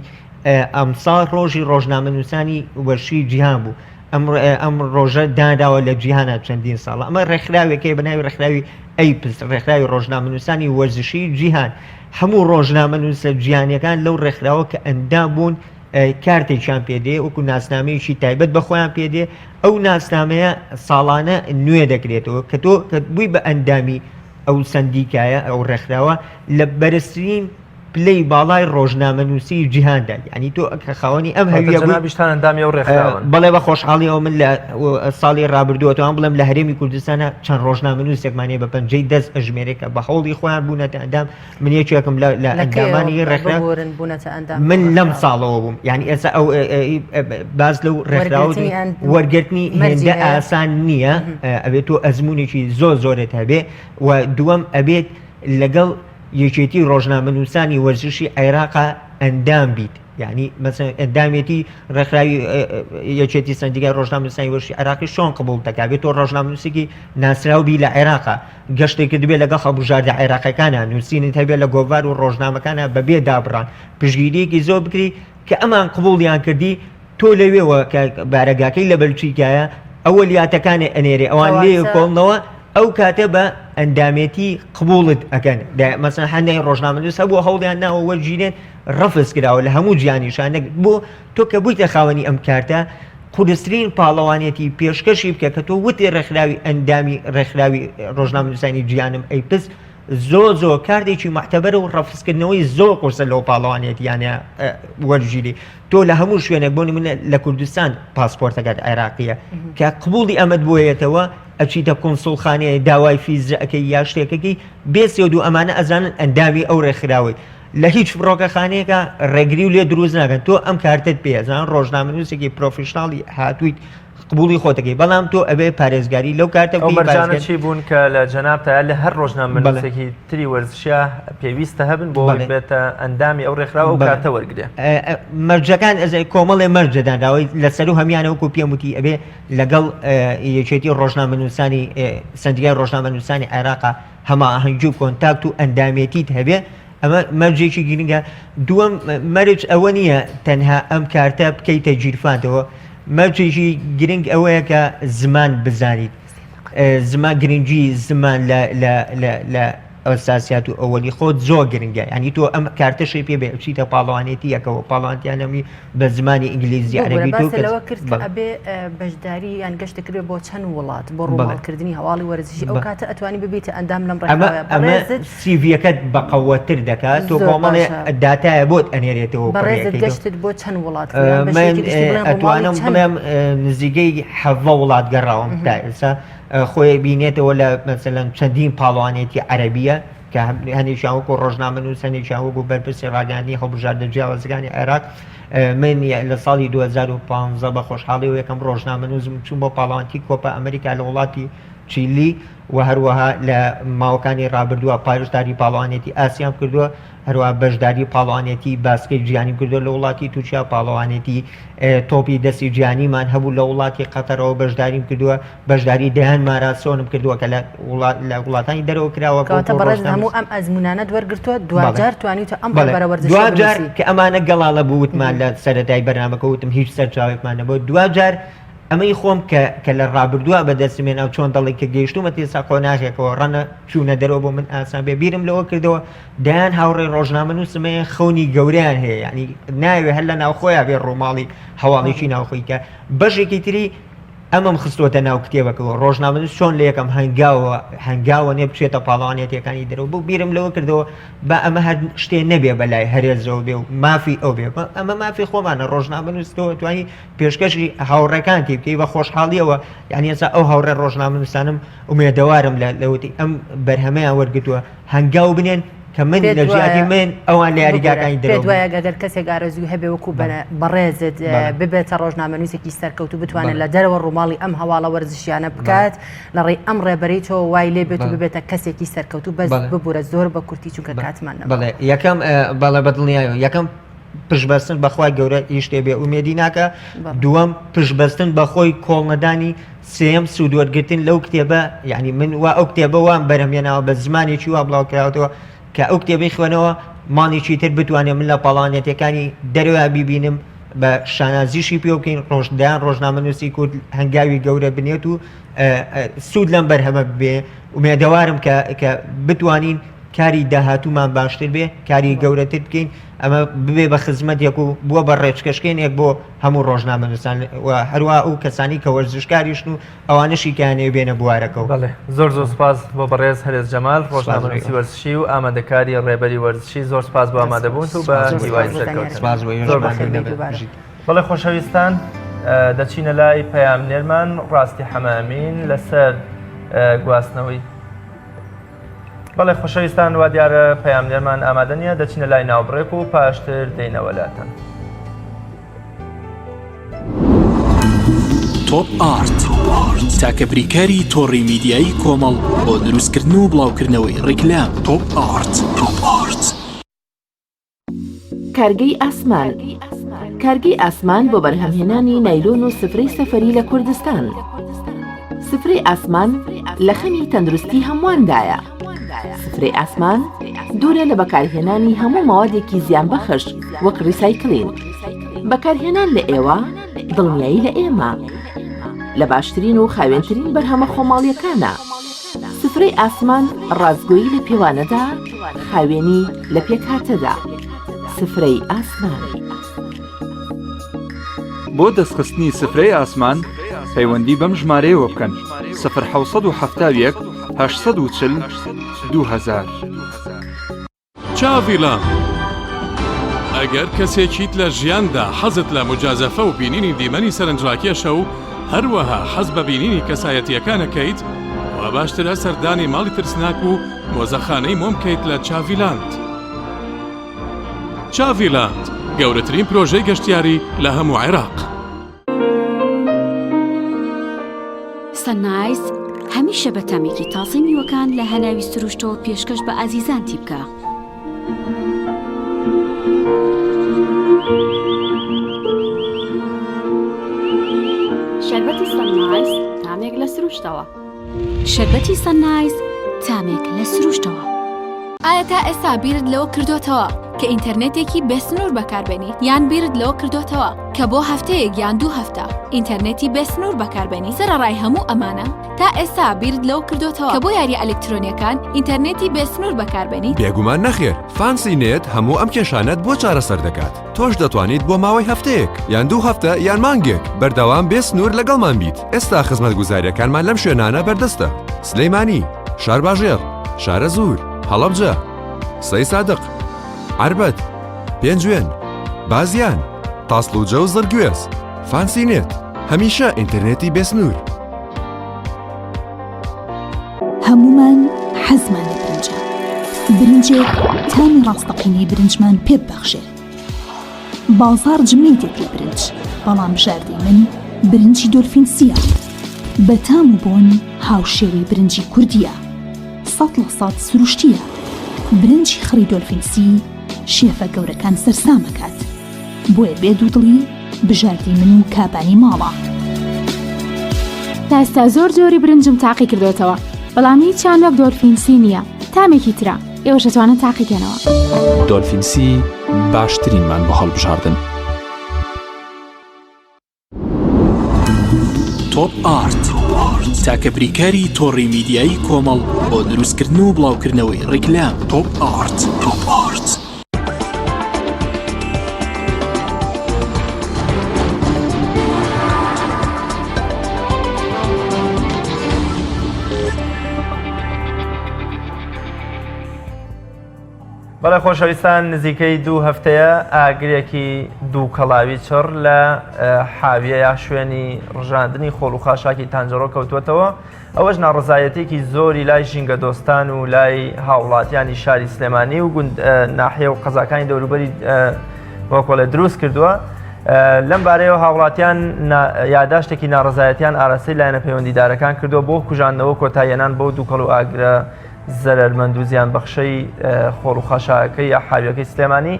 Speaker 5: ئەمساڵ ڕۆژی ڕۆژنامەنووسانی وەرشی جیهان بوو ئەم ڕۆژە دانراوە لە جیهانا چەندین ساڵە ئەمە ڕێکخراوێک هەیە بە ناوی ڕێکخراوی ئەیپس ڕێکخراوی ڕۆژنامەنووسانی وەرزشی جیهان هەموو ڕۆژنامەنووسە جیهانیەکان لەو ڕێکخراوە کە ئەندام بوون کارتێکیان پێدێ وەکو ناسنامەیەکی تایبەت بە خۆیان پێدێ ئەو ناسنامەیە ساڵانە نوێ دەکرێتەوە کە تۆ کە بووی بە ئەندامی ئەو سندیکایە ئەو ڕێکخراوە لە بەرزترین. پلەی باڵای ڕۆژنامەنووسی جیهاندا یعنی تۆ کە خاوەنی ئەم هەویە بووی
Speaker 2: جەنابیشتان ئەندامی ئەو ڕێکخراوەن.
Speaker 5: بەڵێ بە خۆشحاڵیەوە من لە ساڵی ڕابردووە توان بڵێم لە هەرێمی کوردستانە چەند ڕۆژنامەنووسێکمان هەیە بە پەنجەی دەست ئەژمێرێ کە بە هەوڵی خۆیان بوونەتە ئەندام من یەکێکم لە لە
Speaker 1: لە کەیەوە
Speaker 5: ئەندامانی ڕێکخراو
Speaker 1: ببورن بوونەتە ئەندام
Speaker 5: من لەم
Speaker 1: ڕێکخراوە؟
Speaker 5: ساڵەوە بووم یعنی ئێستا ئەو باس لەو ڕێکخراوە
Speaker 1: وەرگرتنی ئەند
Speaker 5: وەرگرتنی
Speaker 1: مەرجی
Speaker 5: هێندە
Speaker 1: هەیە؟
Speaker 5: ئاسان نییە ئەبێت تۆ ئەزموونێکی زۆر زۆرت هەبێ و دووەم ئەبێت لەگەڵ یەکێتی ڕۆژنامەنووسانی وەرزشی عێراقا ئەندام بیت یعنی مەسەن ئەندامێتی ڕێکخراوی یەکێتی سەندیکای ڕۆژنامەنووسانی وەرزشی عێراقی چۆن قبوڵ دەکات بێت تۆ ڕۆژنامەنووسێکی ناسراو بی لە عێراقا گەشتێک کردبێ لەگەڵ هەڵبژاردە عێراقیەکانا نووسینت هەبێ لە گۆڤار و ڕۆژنامەکانا بەبێ دابڕان پشتگیریەکی زۆر بکری کە ئەمان قبوڵیان کردی تۆ لەوێوە کە بارەگاکەی لە بەلچیکایە ئەوەلیاتەکانێ ئەنێرێ ئەوان لێ
Speaker 1: کەواتە
Speaker 5: کۆڵنەوە ئەو کاتە بە ئەندامێتی قبوڵت ئەکەن مەسەن هەندێک ڕۆژنامەنووس هەبوو هەوڵیان ناوە وەرگیرێن ڕەفز کراوە لە هەموو جیهانیشا نەک بۆ تۆ کە بوویتە خاوەنی ئەم کارتە قورسترین پاڵەوانێتی پێشکەشی بکە کە تۆ وتی ڕێکخراوی ئەندامی ڕێکخراوی ڕۆژنامەنووسانی جیهانم ئەی پس زۆر زۆر کارتێکی معتەبەرە و ڕەفزکردنەوەی زۆر قورسە لەو پاڵەوانێتیانە وەرگیری تۆ لە هەموو شوێنێک بۆ نمونە لە کوردستان پاسپۆرتەکەت عێراقیە کە قبوڵی ئەمەت بۆیەتەوە ئەچیتە کونسوڵخانەیە داوای فیزە ئەکەی یا شتێکەکەی بێ سێ و دوو ئەمانە ئەزانن ئەندامی ئەو ڕێکخراوەی لە هیچ فڕۆکەخانەیەکە ڕێگری و لێ دروست ناکەن تۆ ئەم کارتت پێ ئەزان ڕۆژنامەنووسێکی professional ی هاتوویت قبوڵی خۆتەکەی بەڵام تۆ ئەبێ پارێزگاری لەو کارتە
Speaker 2: ئەو
Speaker 5: بکەی
Speaker 2: مەرجانە
Speaker 5: پارێزگاری
Speaker 2: چی بوون کە لە جەنابتا لە هەر
Speaker 5: بەڵێ
Speaker 2: ڕۆژنامەنووسێکی تری وەرزشیا پێویستە هەبن بۆ ئەوەی
Speaker 5: بەڵێ
Speaker 2: بێتە ئەندامی ئەو ڕێکخراوە ئەو
Speaker 5: بەڵێ
Speaker 2: کارتە وەرگرێ؟
Speaker 5: مەرجەکان ئەز کۆمەڵێ مەرجە دانراوەی لەسەر و هەمیانە وەکو پێم وتی ئەبێ لەگەڵ یەکێتی ڕۆژنامەنووسانی سەندیکای ڕۆژنامەنووسانی عێراقا هەماهەنگی و کۆنتاکت و ئەندامێتیت هەبێ ئەمە مەرجێکی گرنگە دووەم مەرج ئەوە نییە تەنها ئەم کارتە بکەیتە گیرفانتەوە مەرجێکی گرنگ ئەوەیە کە زمان بزانیت زمان گرنگی زمان لە لە لە لە ئەساسیات و ئەوەلی خۆت زۆر گرنگە یعنی تۆ ئەم کارتەشی پێ بێ بچیتە پاڵەوانێتی یەکەوە پاڵەوانتیانەمی بە زمانی ئینگلیزی
Speaker 1: ببورە
Speaker 5: عەرەبی تۆ
Speaker 1: باست
Speaker 5: کەس
Speaker 1: لەوە کرد کە
Speaker 5: بەڵێ
Speaker 1: ئەبێ بەشداری یان گەشتە کرێ بۆ چەند وڵات بۆ
Speaker 5: بەڵێ
Speaker 1: ڕووماڵکردنی هەواڵی وەرزشی ئەو
Speaker 5: بە
Speaker 1: کاتە ئەتوانی ببیتە ئەندام لەم
Speaker 5: ئەمە
Speaker 1: ڕێکخراوەیە
Speaker 5: ئەمە
Speaker 1: بەڕێزت
Speaker 5: سیڤیەکەت بەقەوەتر دەکات تۆ
Speaker 1: زۆر
Speaker 5: کۆمەڵێ
Speaker 1: باشە
Speaker 5: داتایە بۆت ئەنێرێتەوە
Speaker 1: بەڕێزت
Speaker 5: پڕیەکەیتەوە
Speaker 1: گەشتت بۆ چەند وڵات کرد یان بە
Speaker 5: من
Speaker 1: شێوەیەکی گشتی بڵێن ڕووماڵی
Speaker 5: ئەتوانم
Speaker 1: چەند
Speaker 5: بڵێم نزیکەی حەڤە وڵات گەڕاوم تا ئێستا خۆی بینێتەوە لە مەسەلەن چەندین پاڵەوانێتی عەرەبیە کە هەندێکیان وەکو ڕۆژنامەنووس هەندێکیان وەکو بەرپرسی ڕاگەیاندنی هەڵبژاردە جیاوازەکانی عێراق من لە ساڵی 2015 بە خۆشحاڵی و یەکەم ڕۆژنامەنووسم چوون بۆ پاڵەوانتی کۆپا ئەمریکا لە وڵاتی چیلی و هەروەها لە ماوەکانی ڕابردووە بەشداری پاڵەوانێتی ئاسیام کردووە هەروەها بەشداری پاڵەوانێتی باسکەی جیهانیم کردووە لە وڵاتی تورکیا پاڵەوانێتی تۆپی دەستی جیهانیمان هەبوو لە وڵاتی قەتەرەوە بەشداریم کردووە بەشداری دەیان ماراسۆنم کردووە کە لە وڵاتانی دەرەوە کراوە
Speaker 1: کەواتە بەڕێزت هەموو ئەم ئەزموونانەت وەرگرتووە دواجار توانیوتە ئەم ڕێبەرە وەرزشیە
Speaker 5: دواجار
Speaker 1: بنووسی.
Speaker 5: کە ئەمانە گەڵاڵە بوو وتمان لە سەرەتای بەرنامەکە وتم هیچ سەرچاوەیەکمان نەبوو دواجار ئەمەی خۆم کە کە لە ڕابردووە بەدەستم هێنا و چۆن دەڵێی کە گەیشتوومەتە ئێستا قۆناغێکەوە ڕەنە چوونە دەرەوە بۆ من ئاسان بێ بیرم لەوە کردەوە دەیان هاوڕێی ڕۆژنامەنووسم هەیە خەونی گەورەیان هەیە یعنی ناوێ هەر لە ناوخۆیا بێ ڕووماڵی هەواڵێکی ناوخۆی کە بەشێکی تری ئەمەم خستووەتە ناو کتێبەکەوە، ڕۆژنامەنووس چۆن لە یەکەم هەنگاوەوە هەنگاوە نێ بچێتە پاڵەوانێتییەکانی دەرەوە، بۆ بیرم لەوە کردەوە با ئەمە هەر شتێ نەبێ بە لای هەرێزەوە بێ و مافی ئەو بێ، ئەمە مافی خۆمانە، ڕۆژنامەنووس تۆ توانی پێشکەشی هاوڕێکانتی بکەی بە خۆشحاڵییەوە، یانی ئێستا ئەو هاوڕێ ڕۆژنامەنووسانەم ئومێدەوارم لە لەوەتی ئەم بەرهەمەیان وەرگرتووە هەنگاو بنێن کە من
Speaker 1: پێت
Speaker 5: لە جیاتی
Speaker 1: وایە
Speaker 5: من ئەوان لە
Speaker 1: ببورە
Speaker 5: یاریگاکانی
Speaker 1: پێت
Speaker 5: دەرەوە بن.
Speaker 1: وایە ئەگەر کەسێک ئارەزووی هەبێ وەکو
Speaker 5: بەڵێ.
Speaker 1: بەڕێزت
Speaker 5: بەڵێ.
Speaker 1: ببێتە ڕۆژنامەنووسێکی سەرکەوتوو بتوانێت
Speaker 5: بەڵێ.
Speaker 1: لە دەرەوە ڕووماڵی ئەم هەواڵە وەرزشیانە
Speaker 5: بەڵێ.
Speaker 1: بکات لە ڕێی ئەم ڕێبەرەی تۆ وای لێ بێت و
Speaker 5: بەڵێ.
Speaker 1: ببێتە کەسێکی سەرکەوتوو بەس
Speaker 5: بەڵێ.
Speaker 1: ببورە زۆر بە کورتی چونکە
Speaker 5: بەڵێ.
Speaker 1: کاتمان نەماوە.
Speaker 5: بەڵێ یەکەم بەڵێ بە دڵنیایەوە یەکەم پشتبەستن بە خوای گەورە هیچ شتێ بێ ئومێدی ناکا
Speaker 1: بەڵێ.
Speaker 5: دووەم پشتبەستن بە خۆی کۆڵنەدانی سێیەم سوودوەرگرتن لەو کتێبە یعنی من وا ئەو کتێبە وام بەرهەمهێناوە بە زمانێکی وا بڵاوکراوەتەوە کە ئەو کتێبەی خوێنەوە مانگێکی تر بتوانێت من لە پاڵانێتیەکانی دەرەوە بیبینم بە شانازیشی پێ بکەین ڕۆژ دەیان ڕۆژنامەنووسی کورد هەنگاوی گەورە بنێت و سوود لەم بەرهەمە ببێ ئومێدەوارم کە کە بتوانین. کاری داهاتوومان باشتر بێ، کاری گەورەتر بکەین، ئەمە ببێ بە خزمەتێک و بووە بە ڕێچکەشکێنێک بۆ هەموو ڕۆژنامەنووسان و هەروەها ئەو کەسانی کە وەرزشکاریشن و ئەوانەشی کە یانەوێ بێنە بوارەکەوە.
Speaker 2: بەڵێ زۆر زۆر سوپاس بۆ بەڕێز هەرێز جەمال ڕۆژنامەنووسی وەرزشی و ئامادەکاری ڕێبەری وەرزشی زۆر سوپاس بۆ ئامادەبوونت و بە هیوای سەرکەوتن.
Speaker 5: سوپاس بۆ ئێوەش
Speaker 2: زۆر بەخێر
Speaker 5: ماندوو نەبن. بژیت.
Speaker 2: بەڵێ خۆشەویستان دەچینە لای پەیامنێرمان ڕاستی حەمامین لەسەر گواستنەوەی بەڵێ خۆشەویستان وا دیارە پەیامنێرمان ئامادە نییە دەچینە لای ناوبڕێک و پاشتر دێینەوە لاتان.
Speaker 8: تۆپ ئارت تاکە بریکاری تۆڕی میدیایی کۆمەڵ بۆ دروستکردن و بڵاوکردنەوەی ڕیکلام تۆپ ئارت تۆپ ئارت.
Speaker 9: کارگەی ئاسمان کارگەی ئاسمان بۆ بەرهەمهێنانی نایلۆن و سفرەی سەفەری لە کوردستان سفرەی ئاسمان لە خەمی تەندروستی هەموواندایە سفرەی ئاسمان دوورە لە بەکارهێنانی هەموو مەوادێکی زیانبەخش وەک ڕیسایکلین بەکارهێنان لە ئێوە دڵنیایی لە ئێمە لە باشترین و خاوێنترین بەرهەمە خۆماڵیەکانە. سفرەی ئاسمان ڕاستگۆیی لە پێوانەدا، خاوێنی لە پێکهاتەدا. سفرەی ئاسمان.
Speaker 10: بۆ دەستخستنی سفرەی ئاسمان پەیوەندی بەم ژمارەیەوە بکەن، سفر 771 840 2000.
Speaker 11: چاڤی لام، ئەگەر کەسێکیت لە ژیاندا حەزت لە موجازەفە و بینینی دیمەنی سەرنجڕاکێشە و هەروەها حەز بە بینینی کەسایەتییەکان ئەکەیت، وا باشترە سەردانی ماڵی ترسناک و مۆزەخانەی مۆم بکەیت لە چاڤیلاند. چاڤیلاند، گەورەترین پرۆژەی گەشتیاری لە هەموو عێراق.
Speaker 12: سەنایس هەمیشە بە تامێکی تازەی میوەکان لە هەناوی سروشتەوە پێشکەش بە ئازیزانتی بکە.
Speaker 13: شەربەتی سەنایس تامێک لە سروشتەوە.
Speaker 12: شەربەتی سەنایس تامێک لە سروشتەوە.
Speaker 13: ئایا تا ئێستا بیرت لەوە کردۆتەوە کە ئینتەرنێتێکی بێسنوور بەکاربێنیت یان بیرت لەوە کردۆتەوە کە بۆ هەفتەیەک یان دوو هەفتە ئینتەرنێتی بێسنوور بەکاربێنیت سەرەڕای هەموو ئەمانە تا ئێستا بیرت لەوە کردۆتەوە کە بۆ یارییە ئەلکترۆنیەکان ئینتەرنێتی بێسنوور بەکاربێنیت؟
Speaker 14: بێگومان نەخێر، فانسی نێت هەموو ئەم کێشانەت بۆ چارەسەر دەکات، تۆش دەتوانیت بۆ ماوەی هەفتەیەک یان دوو هەفتە یان مانگێک بەردەوام بێ سنوور لەگەڵمان بیت، ئێستا خزمەتگوزارییەکانمان لەم شوێنانە بەردەستە، سلێمانی، شارباژێڕ، شارەزوور، هەڵەبجە، سەیسادق، عەربەت، پێنجوێن، بازیان، تاسڵوجە و زڕگوێز. فانسی نێت، هەمیشە ئینتەرنێتی بێسنوور.
Speaker 15: هەموومان حەزمان لە برنجە، برنجێک تامی ڕاستەقینەی برنجمان پێ ببەخشێ. بازاڕ جمەی دێت لە برنج، بەڵام بژاردەی من برنجی دۆلفینسییە. بە تام و بۆن هاوشێوەی برنجی کوردییە. 100% سروشتییە. برنجی خڕی دۆلفینسی شێفە گەورەکان سەرسام ئەکات. بۆیە بێ دوودڵی بژاردەی من و کابانی ماڵە.
Speaker 13: تا ئێستا زۆر جۆری برنجم تاقی کردۆتەوە بەڵام هیچیان وەک دۆلفینسی نییە تامێکی ترە ئێوەش ئەتوانن تاقیکەنەوە.
Speaker 8: دۆلفینسی باشترینمان بۆ هەڵبژاردن. تۆپ ئارت تاکە بریکاری تۆڕی میدیایی کۆمەڵ بۆ دروستکردن و بڵاوکردنەوەی ڕیکلام تۆپ ئارت تۆپ ئارت.
Speaker 2: بەڵێ خۆشەویستان نزیکەی دوو هەفتەیە ئاگرێکی دووکەڵاوی چڕ لە حاویە یا شوێنی ڕژاندنی خۆڵ و خاشاکی تانجەڕۆ کەوتووەتەوە ئەوەش ناڕزایەتێکی زۆری لای ژینگە دۆستان و لای هاوڵاتیانی شاری سلێمانی و گوند ناحیە و قەزاکانی دەوروبەری وەکۆڵێ دروست کردووە. لەم بارەیەوە هاوڵاتیان یاداشتێکی ناڕزایەتیان ئاراستەی لایەنە پەیوەندیدارەکان کردووە بۆ کوژاندنەوە کۆتاییەنان بەو دووکەڵ و ئاگرە زەرەرمەند و زیانبەخشەی خۆڵ و خاشاکەی یا حاویەکەی سلێمانی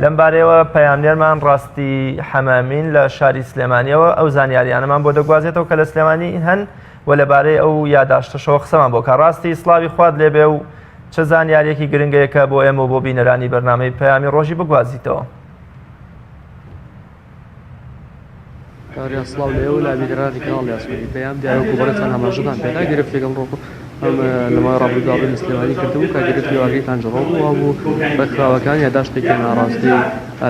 Speaker 2: لەم بارەیەوە پەیامنێرمان ڕاستی حەمامین لە شاری سلێمانیەوە ئەو زانیاریانەمان بۆ دەگوازێتەوە کە لە سلێمانی هەن و لەبارەی ئەو یاداشتەشەوە قسەمان بۆ کە ڕاستی سڵاوی خوات لێبێ و چ زانیاریەکی گرنگەیە کە بۆ ئێمە و بۆ بینەرانی بەرنامەی پەیامی ڕۆژی بگوازیتەوە.
Speaker 16: کاریان سڵاو لە ئێوە لە بینەرانی کەناڵی ئاسمانی پەیام دیارە وەکو بەڕێزتان ئاماژەتان پێدا گرفتێک ئەمڕۆ. ئەم لە ماوەی ڕابردوودا ڕووی لە سلێمانی کردبوو کە گرفتی واگەی پەنجەڕۆ بوو وابوو ڕێکخراوەکان یاداشتێکی ناڕاستی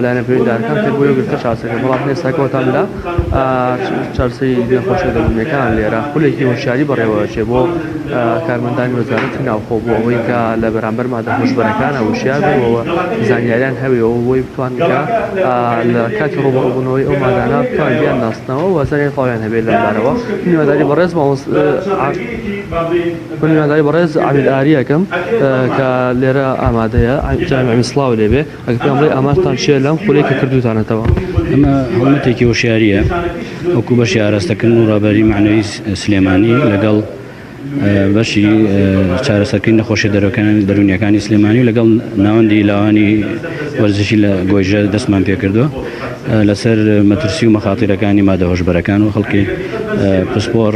Speaker 16: لایەنە پەیوەندیدارەکان کرد بۆیە گرفتە چارەسەر بەڵام ئێستا کەوتان لە چارەسەری نەخۆشیە دەروونیەکان لێرە خولێکی هۆشیاری بەڕێوەچێ بۆ کارمەندانی وەزارەتی ناوخۆ بۆ ئەوەی کە لە بەرامبەر مادە هۆشبەرەکانە وشیار بن و زانیاریان هەبێ و بۆی بتوان کە لە کاتی ڕووبەڕووبوونەوەی ئەو مادانە بتوان بیان ناسنەوە و زانیاری تەواویان هەبێت لەم بارەوە. میوانداری بەڕێز من میوانداری بەڕێز عەمید ئاری ئەکەم کە لێرە ئامادەیە. جامی عەمید سڵاو لێبێ. ئەگەر پێم بڵێی ئامانجتان چییە لەم خولەی کە کردووتانەتەوە؟
Speaker 17: ئەمە هەڵمەتێکی هۆشیارییە وەکو بەشی ئاراستەکردن و ڕابەری مەعنەوی سلێمانی لەگەڵ بەشی چارەسەرکردنی نەخۆشیە دەروونیەکانی سلێمانی و لەگەڵ ناوەندی لاوانی وەرزشی لە گۆیژە دەستمان پێکردووە لەسەر مەترسی و مەخاتیرەکانی مادە هۆشبەرەکان و خەڵکی پسپۆڕ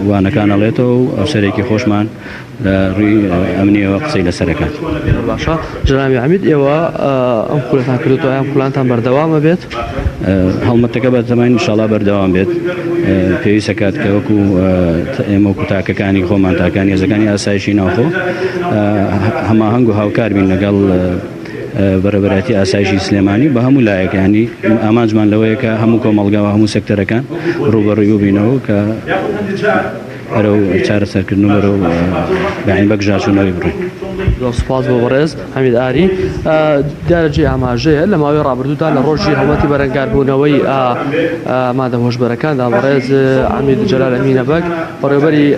Speaker 17: وانەکان ئەڵێتەوە و ئەفسەرێکی خۆشمان لە ڕووی ئەمنیەوە قسەی لەسەر ئەکات.
Speaker 16: باشە جەنابی عەمید ئێوە ئەم خولەتان کردۆتەوە ئایا ئەم خولانتان بەردەوام ئەبێت؟
Speaker 17: هەڵمەتەکە بە تەماین ئینشاڵا بەردەوام بێت پێویستە کات کە وەکو ئێمە وەکو تاکەکانی خۆمان تاکانی هێزەکانی ئاسایشی ناوخۆ هەماهەنگ و هاوکار بین لەگەڵ بەڕێوەبەرایەتی ئاسایشی سلێمانی بە هەموو لایەک ینی ئامانجمان لەوەیە کە هەموو کۆمەڵگا و هەموو سێکتەرەکان ڕووبەڕووی ببینەوە کە بەرەو چارەسەرکردن و بەرەو یانی بەگژاچوونەوەی بڕۆین.
Speaker 16: زۆر سوپاس بۆ بەڕێز حەمید ئاری. دیارە جێی ئاماژەیە لە ماوەی ڕابردوودا لە ڕۆژی هەڵمەتی بەرەنگاربوونەوەی مادە هۆشبەرەکاندا بەڕێز عەمید جەلال ئەمینە بەگ بەڕێوەبەری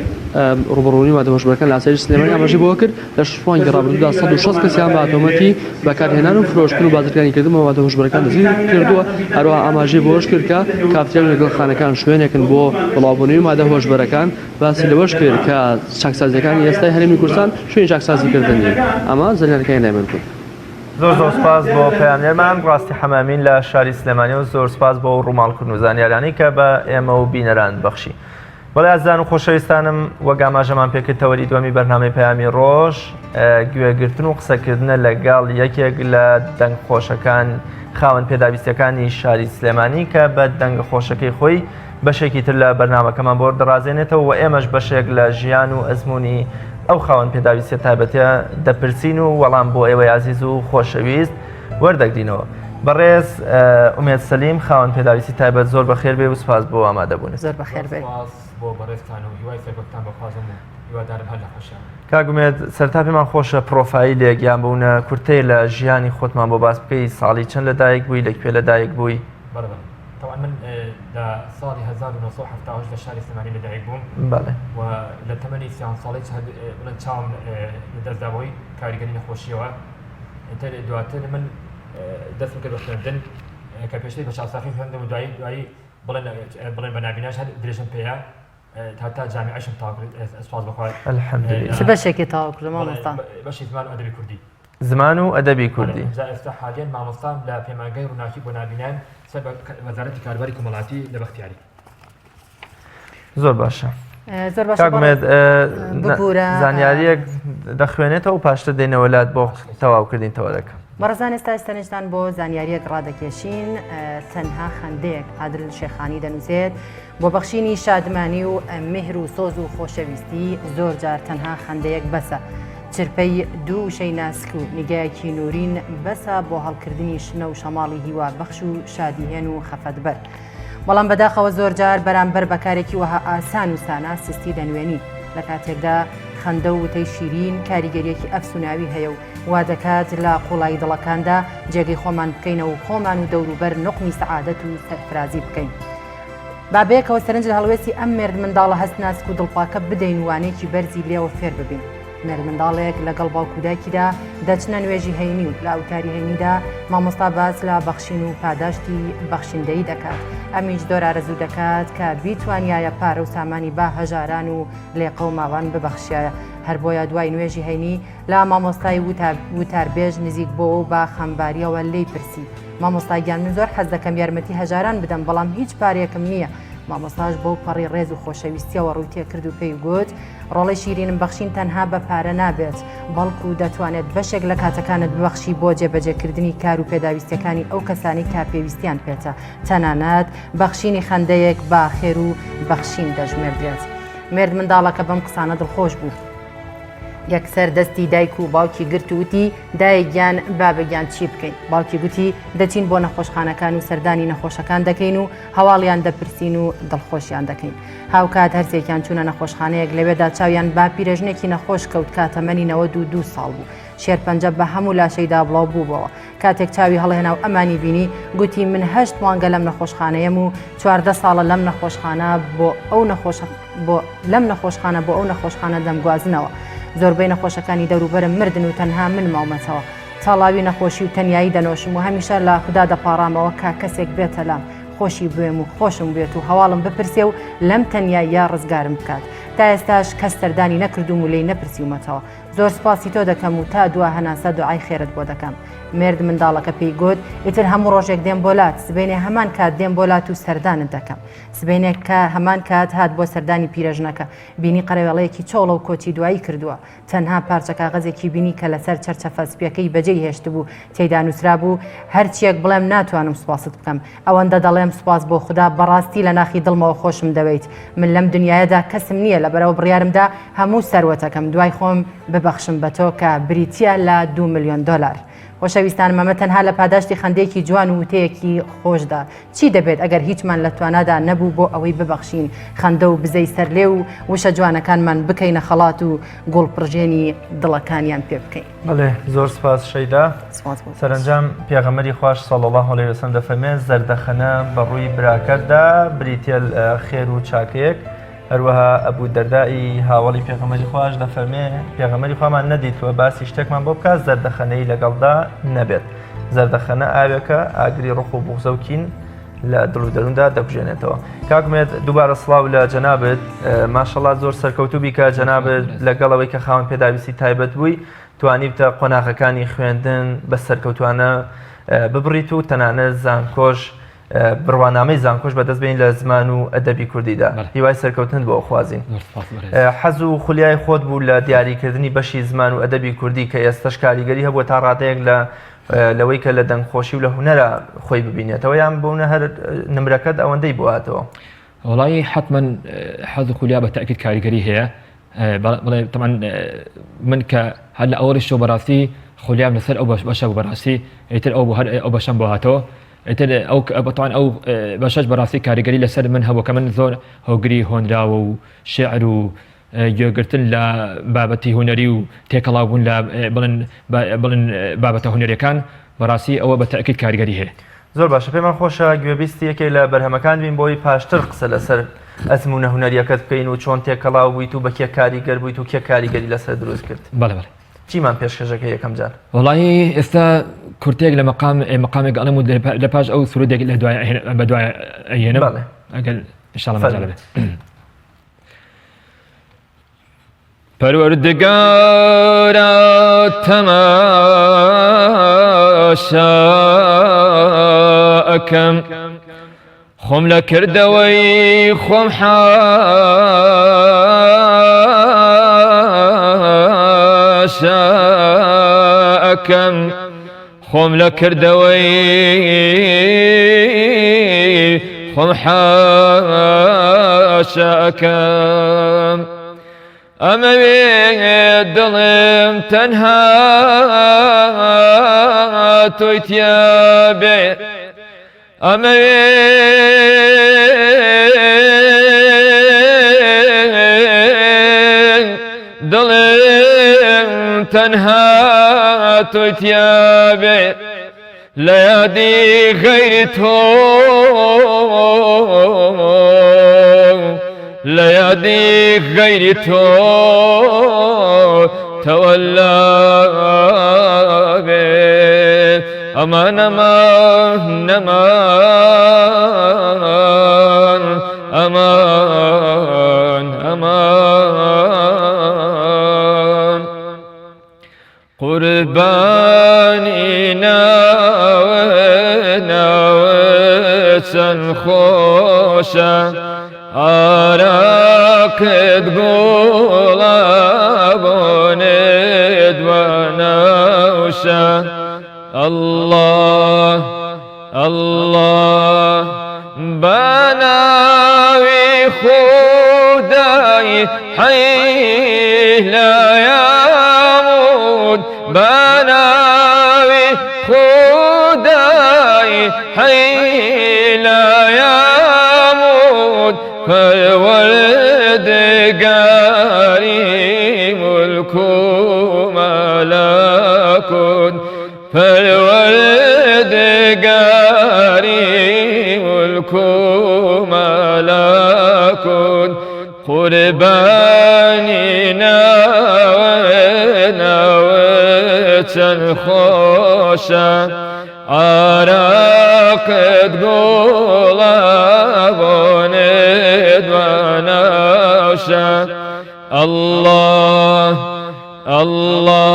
Speaker 16: ڕووبەڕووبوونەوەی مادە هۆشبەرەکان لە ئاسایشی سلێمانی ئاماژەی بەوە کرد لە شەش مانگی ڕابردوودا 160 کەسیان بە تۆمەتی بەکارهێنان و فرۆشتن و بازرگانیکردن بە مادە هۆشبەرەکان دەستگیر کردووە، هەروەها ئاماژەی بەوەش کرد کە کافتریا و نێرگەڵخانەکان شوێنێکن بۆ بڵاوبوونەوەی مادە هۆشبەرەکان، باسی لەوەش کرد کە چاکسازییەکانی ئێستای هەرێمی کوردستان شوێنی چاکسازیکردن نین. ئەمە زانیارییەکانی لای من بوون.
Speaker 2: زۆر زۆر سپاس بۆ پەیامنێرمان ڕاستی حەمامین لە شاری سلێمانی و زۆر سپاس بۆ ڕووماڵکردن و زانیارانەی کە بە ئێمە و بینەران بەخشی. بەڵێ ئازیزان و خۆشەویستانم وەک ئاماژەمان پێکرد تەوەری دووەمی بەرنامەی پەیامی ڕۆژ گوێگرتن و قسەکردنە لەگەڵ یەکێک لە دەنگ خۆشەکان خاوەن پێداویستەکانی شاری سلێمانی کە بە دەنگە خۆشەکەی خۆی بەشێکی تر لە بەرنامەکەمان بۆ دەڕازێنێتەوە و ئێمەش بەشێک لە ژیان و ئەزمموی ئەو خاوەن پێداویستە تایبەتە دەپرسین و وەڵام بۆ ئێوەی ئازیز و خۆشەویست وەردەگرینەوە. بەڕێز ئومێد سەلیم خاوەن پێداویستی تایبەت زۆر بەخێر بێ و سپاس بۆ ئامادەبوونت.
Speaker 1: زۆر بەخێر بێی.
Speaker 18: سپاس بۆ بەڕێزتان و هیوای سەرکەوتتان بۆ خوازم و هیوادارم هەر لە خۆشیان بن.
Speaker 2: کاک ئومێد سەرەتا پێمان خۆشە پڕۆفایلێک یان بوونە کورتەیە لە ژیانی خۆتمان بۆ باس بکەی ساڵی چەند لە دایک بووی لە کوێ لە دایک بووی؟
Speaker 18: بەڵێ بەڵێ تەبعەن من لە ساڵی 1970 لە شاری سلێمانی لە دایک بووم
Speaker 2: بەڵێ
Speaker 18: و لە تەمەنی سیان ساڵی بڵێن چاوم لە دەستدا بەهۆی کاریگەری نەخۆشیەوە ئیتر دواتر من دەستم کرد بە خوێندن کە پێشتر بە چاوساخی خوێندم و دوایی دوایی بڵێن بڵێن بە نابیناش هەر درێژم پێیە تا تا جامیعەشم تەواو کرد سوپاس بەخوا
Speaker 2: الحمدلله
Speaker 1: چ بەشێکی تەواو کردو مامۆستا؟
Speaker 18: بەشی زمان و ئەدەبی کوردی
Speaker 2: زمان و ئەدەبی کوردی
Speaker 18: جا ئێستا حالیەن مامۆستام لە پەیمانگای ڕووناکی بۆ نابینایان سەر بە وەزارەتی کاروباری کۆمەڵاتی لە بەختیاری
Speaker 2: زۆر باشە
Speaker 1: زۆر باشە
Speaker 2: کاک ئومێد
Speaker 1: ببورە
Speaker 2: زانیاریەک دەخوێنێتەوە و پاشتر دێنەوە لات بۆ تەواوکردنی تەوەرەکە.
Speaker 1: بەڕێزان ئێستا سەرنجتان بۆ زانیاریەک ڕادەکێشین تەنها خەندەیەک عادل شێخانی دەنووسێت بۆ بەخشینی شادمانی و میهر و سۆز و خۆشەویستی زۆر جار تەنها خەندەیەک بەسە چرپەی دوو وشەی ناسک و نیگایەکی نورین بەسە بۆ هەڵکردنی شنە و شەماڵی هیوا بەخش و شادیهێن و خەفەتبەر. بەڵام بەداخەوە زۆرجار بەرامبەر بە کارێکی وەها ئاسان و سانا سستی دەنوێنین، لە کاتێکدا خەندە و وتەی شیرین کاریگەرییەکی ئەفسوناوی هەیە و وا دەکات لە قوڵایی دڵەکاندا جێگەی خۆمان بکەینەوە و خۆمان و دەوروبەر نوقمی سەعادەت و سەرفرازی بکەین. با بەیەکەوە سەرنج لە هەڵوێستی ئەم مێردمنداڵە هەست ناسک و دڵپاکە بدەین و وانەیەکی بەرزی لێوە فێر ببین. مێردمنداڵێک لەگەڵ باوک و دایکیدا دەچنە نوێژی هەینی و لە ئەوتاری هەینیدا مامۆستا باس لە بەخشین و پاداشتی بەخشندەیی دەکات. ئەمیش زۆر ئارەزوو دەکات کە بیتوانیایە پارە و سامانی بە هەژاران و لێقەوماوان ببەخشیایە. هەر بۆیە دوای نوێژی هەینی لە مامۆستای وتاربێژ نزیک بۆوە و بە خەمبارییەوە لێی پرسی، مامۆستا گیان من زۆر حەز دەکەم یارمەتی هەژاران بدەم بەڵام هیچ پارەیەکم نییە. مامۆستاش بەو پەڕی ڕێز و خۆشەویستییەوە ڕووی تێکرد و پێی گوت، ڕۆڵەی شیرینم بەخشین تەنها بە پارە نابێت، بەڵکو دەتوانێت بەشێک لە کاتەکانت ببەخشی بۆ جێبەجێکردنی کار و پێداویستیەکانی ئەو کەسانەی کە پێویستیان پێتە، تەنانەت بەخشینی خەندەیەک بە خێر و بەخشین دەژمێردرێت. مێردمنداڵەکە بەم قسانە دڵخۆش بوو. یەکسەر دەستی دایک و باوکی گرت و وتی، دایە گیان، بابە گیان چی بکەین؟ باوکی گوتی، دەچین بۆ نەخۆشخانەکان و سەردانی نەخۆشەکان دەکەین و هەواڵیان دەپرسین و دڵخۆشیان دەکەین. هاوکات هەرسێکیان چوونە نەخۆشخانەیەک، لەوێدا چاویان بە پیرەژنێکی نەخۆش کەوت کە تەمەنی 92 ساڵ بوو. شێرپەنجە بە هەموو لاشەیدا بڵاو بووبۆوە. کاتێک چاوی هەڵهێنا و ئەمانی بینی، گوتی، من هەشت مانگە لەم نەخۆشخانەیەم و 14 ساڵە لەم نەخۆشخانە بۆ ئەو نەخۆش بۆ لەم نەخۆشخانە بۆ ئەو نەخۆشخانە دەمگوازنەوە. زۆربەی نەخۆشەکانی دەوروبەرم مردن و تەنها من ماومەتەوە. تاڵاوی نەخۆشی و تەنیایی دەنۆشم و هەمیشە لە خودا دەپاڕامەوە کە کەسێک بێتە لام، خۆشی بوێم و خۆشم بوێت و هەواڵم بپرسێ و لەم تەنیاییە ڕزگارم بکات. تا ئێستاش کەس سەردانی نەکردووم و لێی نەپرسیومەتەوە. زۆر سوپاسی تۆ دەکەم و تا دوا هەناسە دوعای خێرت بۆ دەکەم. مێرد منداڵەکە پێی گوت، ئیتر هەموو ڕۆژێک دێم بۆ لات، سبەینێ هەمان کات دێم بۆ لات و سەردانت دەکەم. سبەینێ کە هەمان کات هات بۆ سەردانی پیرەژنەکە، بینی قەرەوێڵەیەکی چۆڵە و کۆچی دوایی کردووە. تەنها پارچە کاغەزێکی بینی کە لەسەر چەرچەفە سپیەکەی بەجێی هێشتبوو، تێیدا نووسرابوو، هەرچییەک بڵێم ناتوانم سوپاست بکەم. ئەوەندە دەڵێم سوپاس بۆ خودا بەڕاستی لە ناخی دڵمەوە خۆشم دەوێیت. من لەم دنیایەدا کەسم نییە لەبەرئەوە بڕیارم دا هەموو سەروەتەکەم دوای خۆم ببەخشم بە تۆ کە بریتییە لە 2 ملیۆن دۆلار. خۆشەویستانم ئەمە تەنها لە پاداشتی خەندەیەکی جوان و وتەیەکی خۆشدا چی دەبێت ئەگەر هیچمان لە توانادا نەبوو بۆ ئەوەی ببەخشین خەندە و بزەی سەرلێو و وشە جوانەکانمان بکەینە خەڵات و گوڵپڕژێنی دڵەکانیان پێ بکەین.
Speaker 2: بەڵێ زۆر سپاس شەیدا. سەرەنجام پێغەمبەری خواش صلی اللە علیه وسلم دەفەرمێ زەردەخەنە بە ڕووی براکەتدا بریتیە لە خێر و چاکەیەک هەروەها ئەبوو دەردائی هاوەڵی پێغەمبەری خواش دەفەرمێ پێغەمبەری خوامان نەدیتووە باسی شتێکمان بۆ بکات زەردەخەنەی لەگەڵدا نەبێت زەردەخەنە ئاوێکە ئاگری ڕق و بوغزە و کین لە دڵ و دەرووندا دەکوژێنێتەوە. کاک ئومێد دووبارە سڵاو لە جەنابت ماشەڵا زۆر سەرکەوتوو بی کە جەنابت لەگەڵ ئەوەی کە خاوەن پێداویستی تایبەت بووی توانیبتە قۆناغەکانی خوێندن بە سەرکەوتوانە ببڕیت و تەنانەت زانکۆش بڕوانامەی زانکۆش بەدەست بێنی لە زمان و ئەدەبی کوردیدا هیوای سەرکەوتنت بۆ خوازین حەز و خولیای خۆت بوو لە دیاریکردنی بەشی زمان و ئەدەبی کوردی کە ئێستش کاریگەری هەبووە تا ڕادەیەک لە لەوەی کە لە دەنگخۆشی و لە هونەرە خۆی ببینێتەوە یان بوونە هەر نمرەکەت ئەوەندەی بۆ هاتەوە؟
Speaker 18: وەڵایی حەتمەن حەز و خولیا بە تەئکید کاریگەری هەیە بەڵێ تەمان من کە هەر لە ئەوەڵیشەوە بەڕاستی خولیام لەسەر ئەو بەش بەشە بوو بەڕاستی ئیتر ئەو بوو هەر ئەو بەشەم بۆ هاتەوە ئیتر ئەو بەتوان ئەو بەشەش بەڕاستی کاریگەری لەسەر من هەبوو کە من زۆر هۆگری هۆنراوە و شعر و گوێگرتن لە بابەتی هونەری و تێکەڵاوبوون لە بڵێن بڵێن بابەتە هونەریەکان بەڕاستی ئەوە بە تەئکید کاریگەری هەیە.
Speaker 2: زۆر باشە پێمان خۆشە گوێبیستی یەکێک لە بەرهەمەکان بین بۆی پاشتر قسە لەسەر ئەزموونە هونەریەکەت بکەین و چۆن تێکەڵاو بوویت و بە کێ کاریگەر بوویت و کێ کاریگەری لەسەر دروست کرد.
Speaker 18: بەڵێ بەڵێ.
Speaker 2: چیمان پێشکەشەکەی یەکەم جار؟
Speaker 18: وەڵایی ئێستا کورتەیەک لە مەقام مەقامێک ئەڵێم و لە پاش ئەو سرودێک لە دوای بە دوای ئەیهێنم.
Speaker 2: بەڵێ.
Speaker 18: ئەگەر ئینشاڵڵا مەجال بێت. پەروەردگارا تەماشا ئەکەم خۆم لە کردەوەی خۆم حاشا ئەکەم خۆم لە کردەوەی خۆم حاشا ئەکەم ئەمەوێ دڵم تەنها تۆی تیا بێ ئەمەوێ دڵم تەنها تۆی تیابێ لە یادی غەیری تۆ لە یادی غەیری تۆ تەوەلا بێ ئەمان ئەمان ئەمان ئەمان ئەمان قوربانی ناوە ناوە چەند خۆشە ئاراقت گوڵە بۆنت وەنەوشە اللە اللە بەناوی خودای حەی لا.
Speaker 19: بەناوی خودای حی لا یموت پەروەردگاری ملک و مەلەکوت پەروەردگاری ملک و مەلەکوت قوربانی ناوە ناوە چەند خۆشە عراقت گوڵە بۆنت وەنەوشە اللە اللە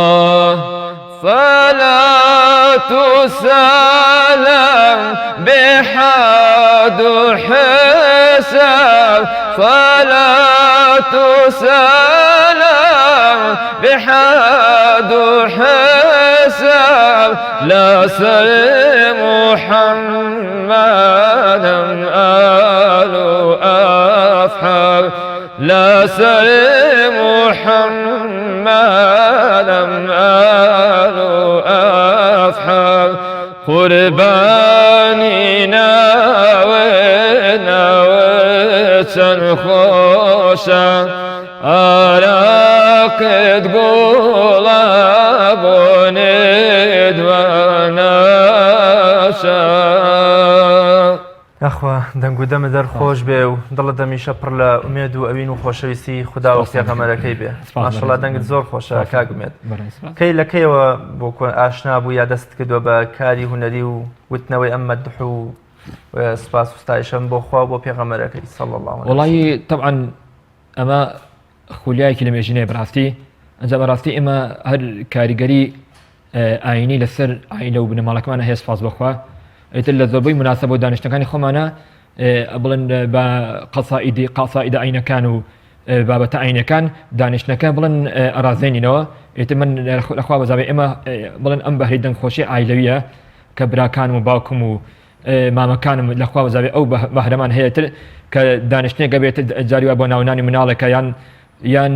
Speaker 19: صلاة سلام بحد حساب صلاة سلام بحد حساب لا سر محمد آل أصحاب لا سر محمد آل أصحاب قوربانی ناوە ناوە چەند خۆشە ئاراقت گوڵە بۆنت وەنەشە.
Speaker 2: یاخوا دەنگ و دەمت هەر خۆش بێ و دڵت هەمیشە پڕ لە ئومێد و ئەوین و خۆشەویستی خودا و پێغەمەرەکەی بێ ماشەڵا دەنگت زۆر خۆشە کاک ئومێد کەی لە کەیەوە بۆ ئاشنا بوو یا دەست کردووە بە کاری هونەری و وتنەوەی ئەم مەدح و سپاس و ستایشەم بۆ خوا و بۆ پێغەمەرەکەی صلی الله علیه
Speaker 18: وەڵی طبعا ئەمە خولیایەکی لە مێژینەیە بەڕاستی ئەجا بەڕاستی ئێمە هەر کاریگەری ئاینی لەسەر ئایلە و بنەماڵەکەمانە هەیە سپاس بەخوا ئیتر لە زۆربەی مناسبە و دانیشتەکانی خۆمانە بڵێن بە قەسائیدی قاسائیدە ئاینەکان و بابەتە ئاینەکان دانیشتنەکە بڵێن ئەرازێنینەوە ئیتر من لەخوا بەزابێ ئێمە بڵێن ئەم بەهری دەنگخۆشی ئایلەویە کە براکانم و باوکم و مامەکانم لەخوا بەزابێ ئەو بەهرەمان هەیە تر کە دانیشتنێکە بێت جاری وای بۆ ناونانی مناڵێکە یان یان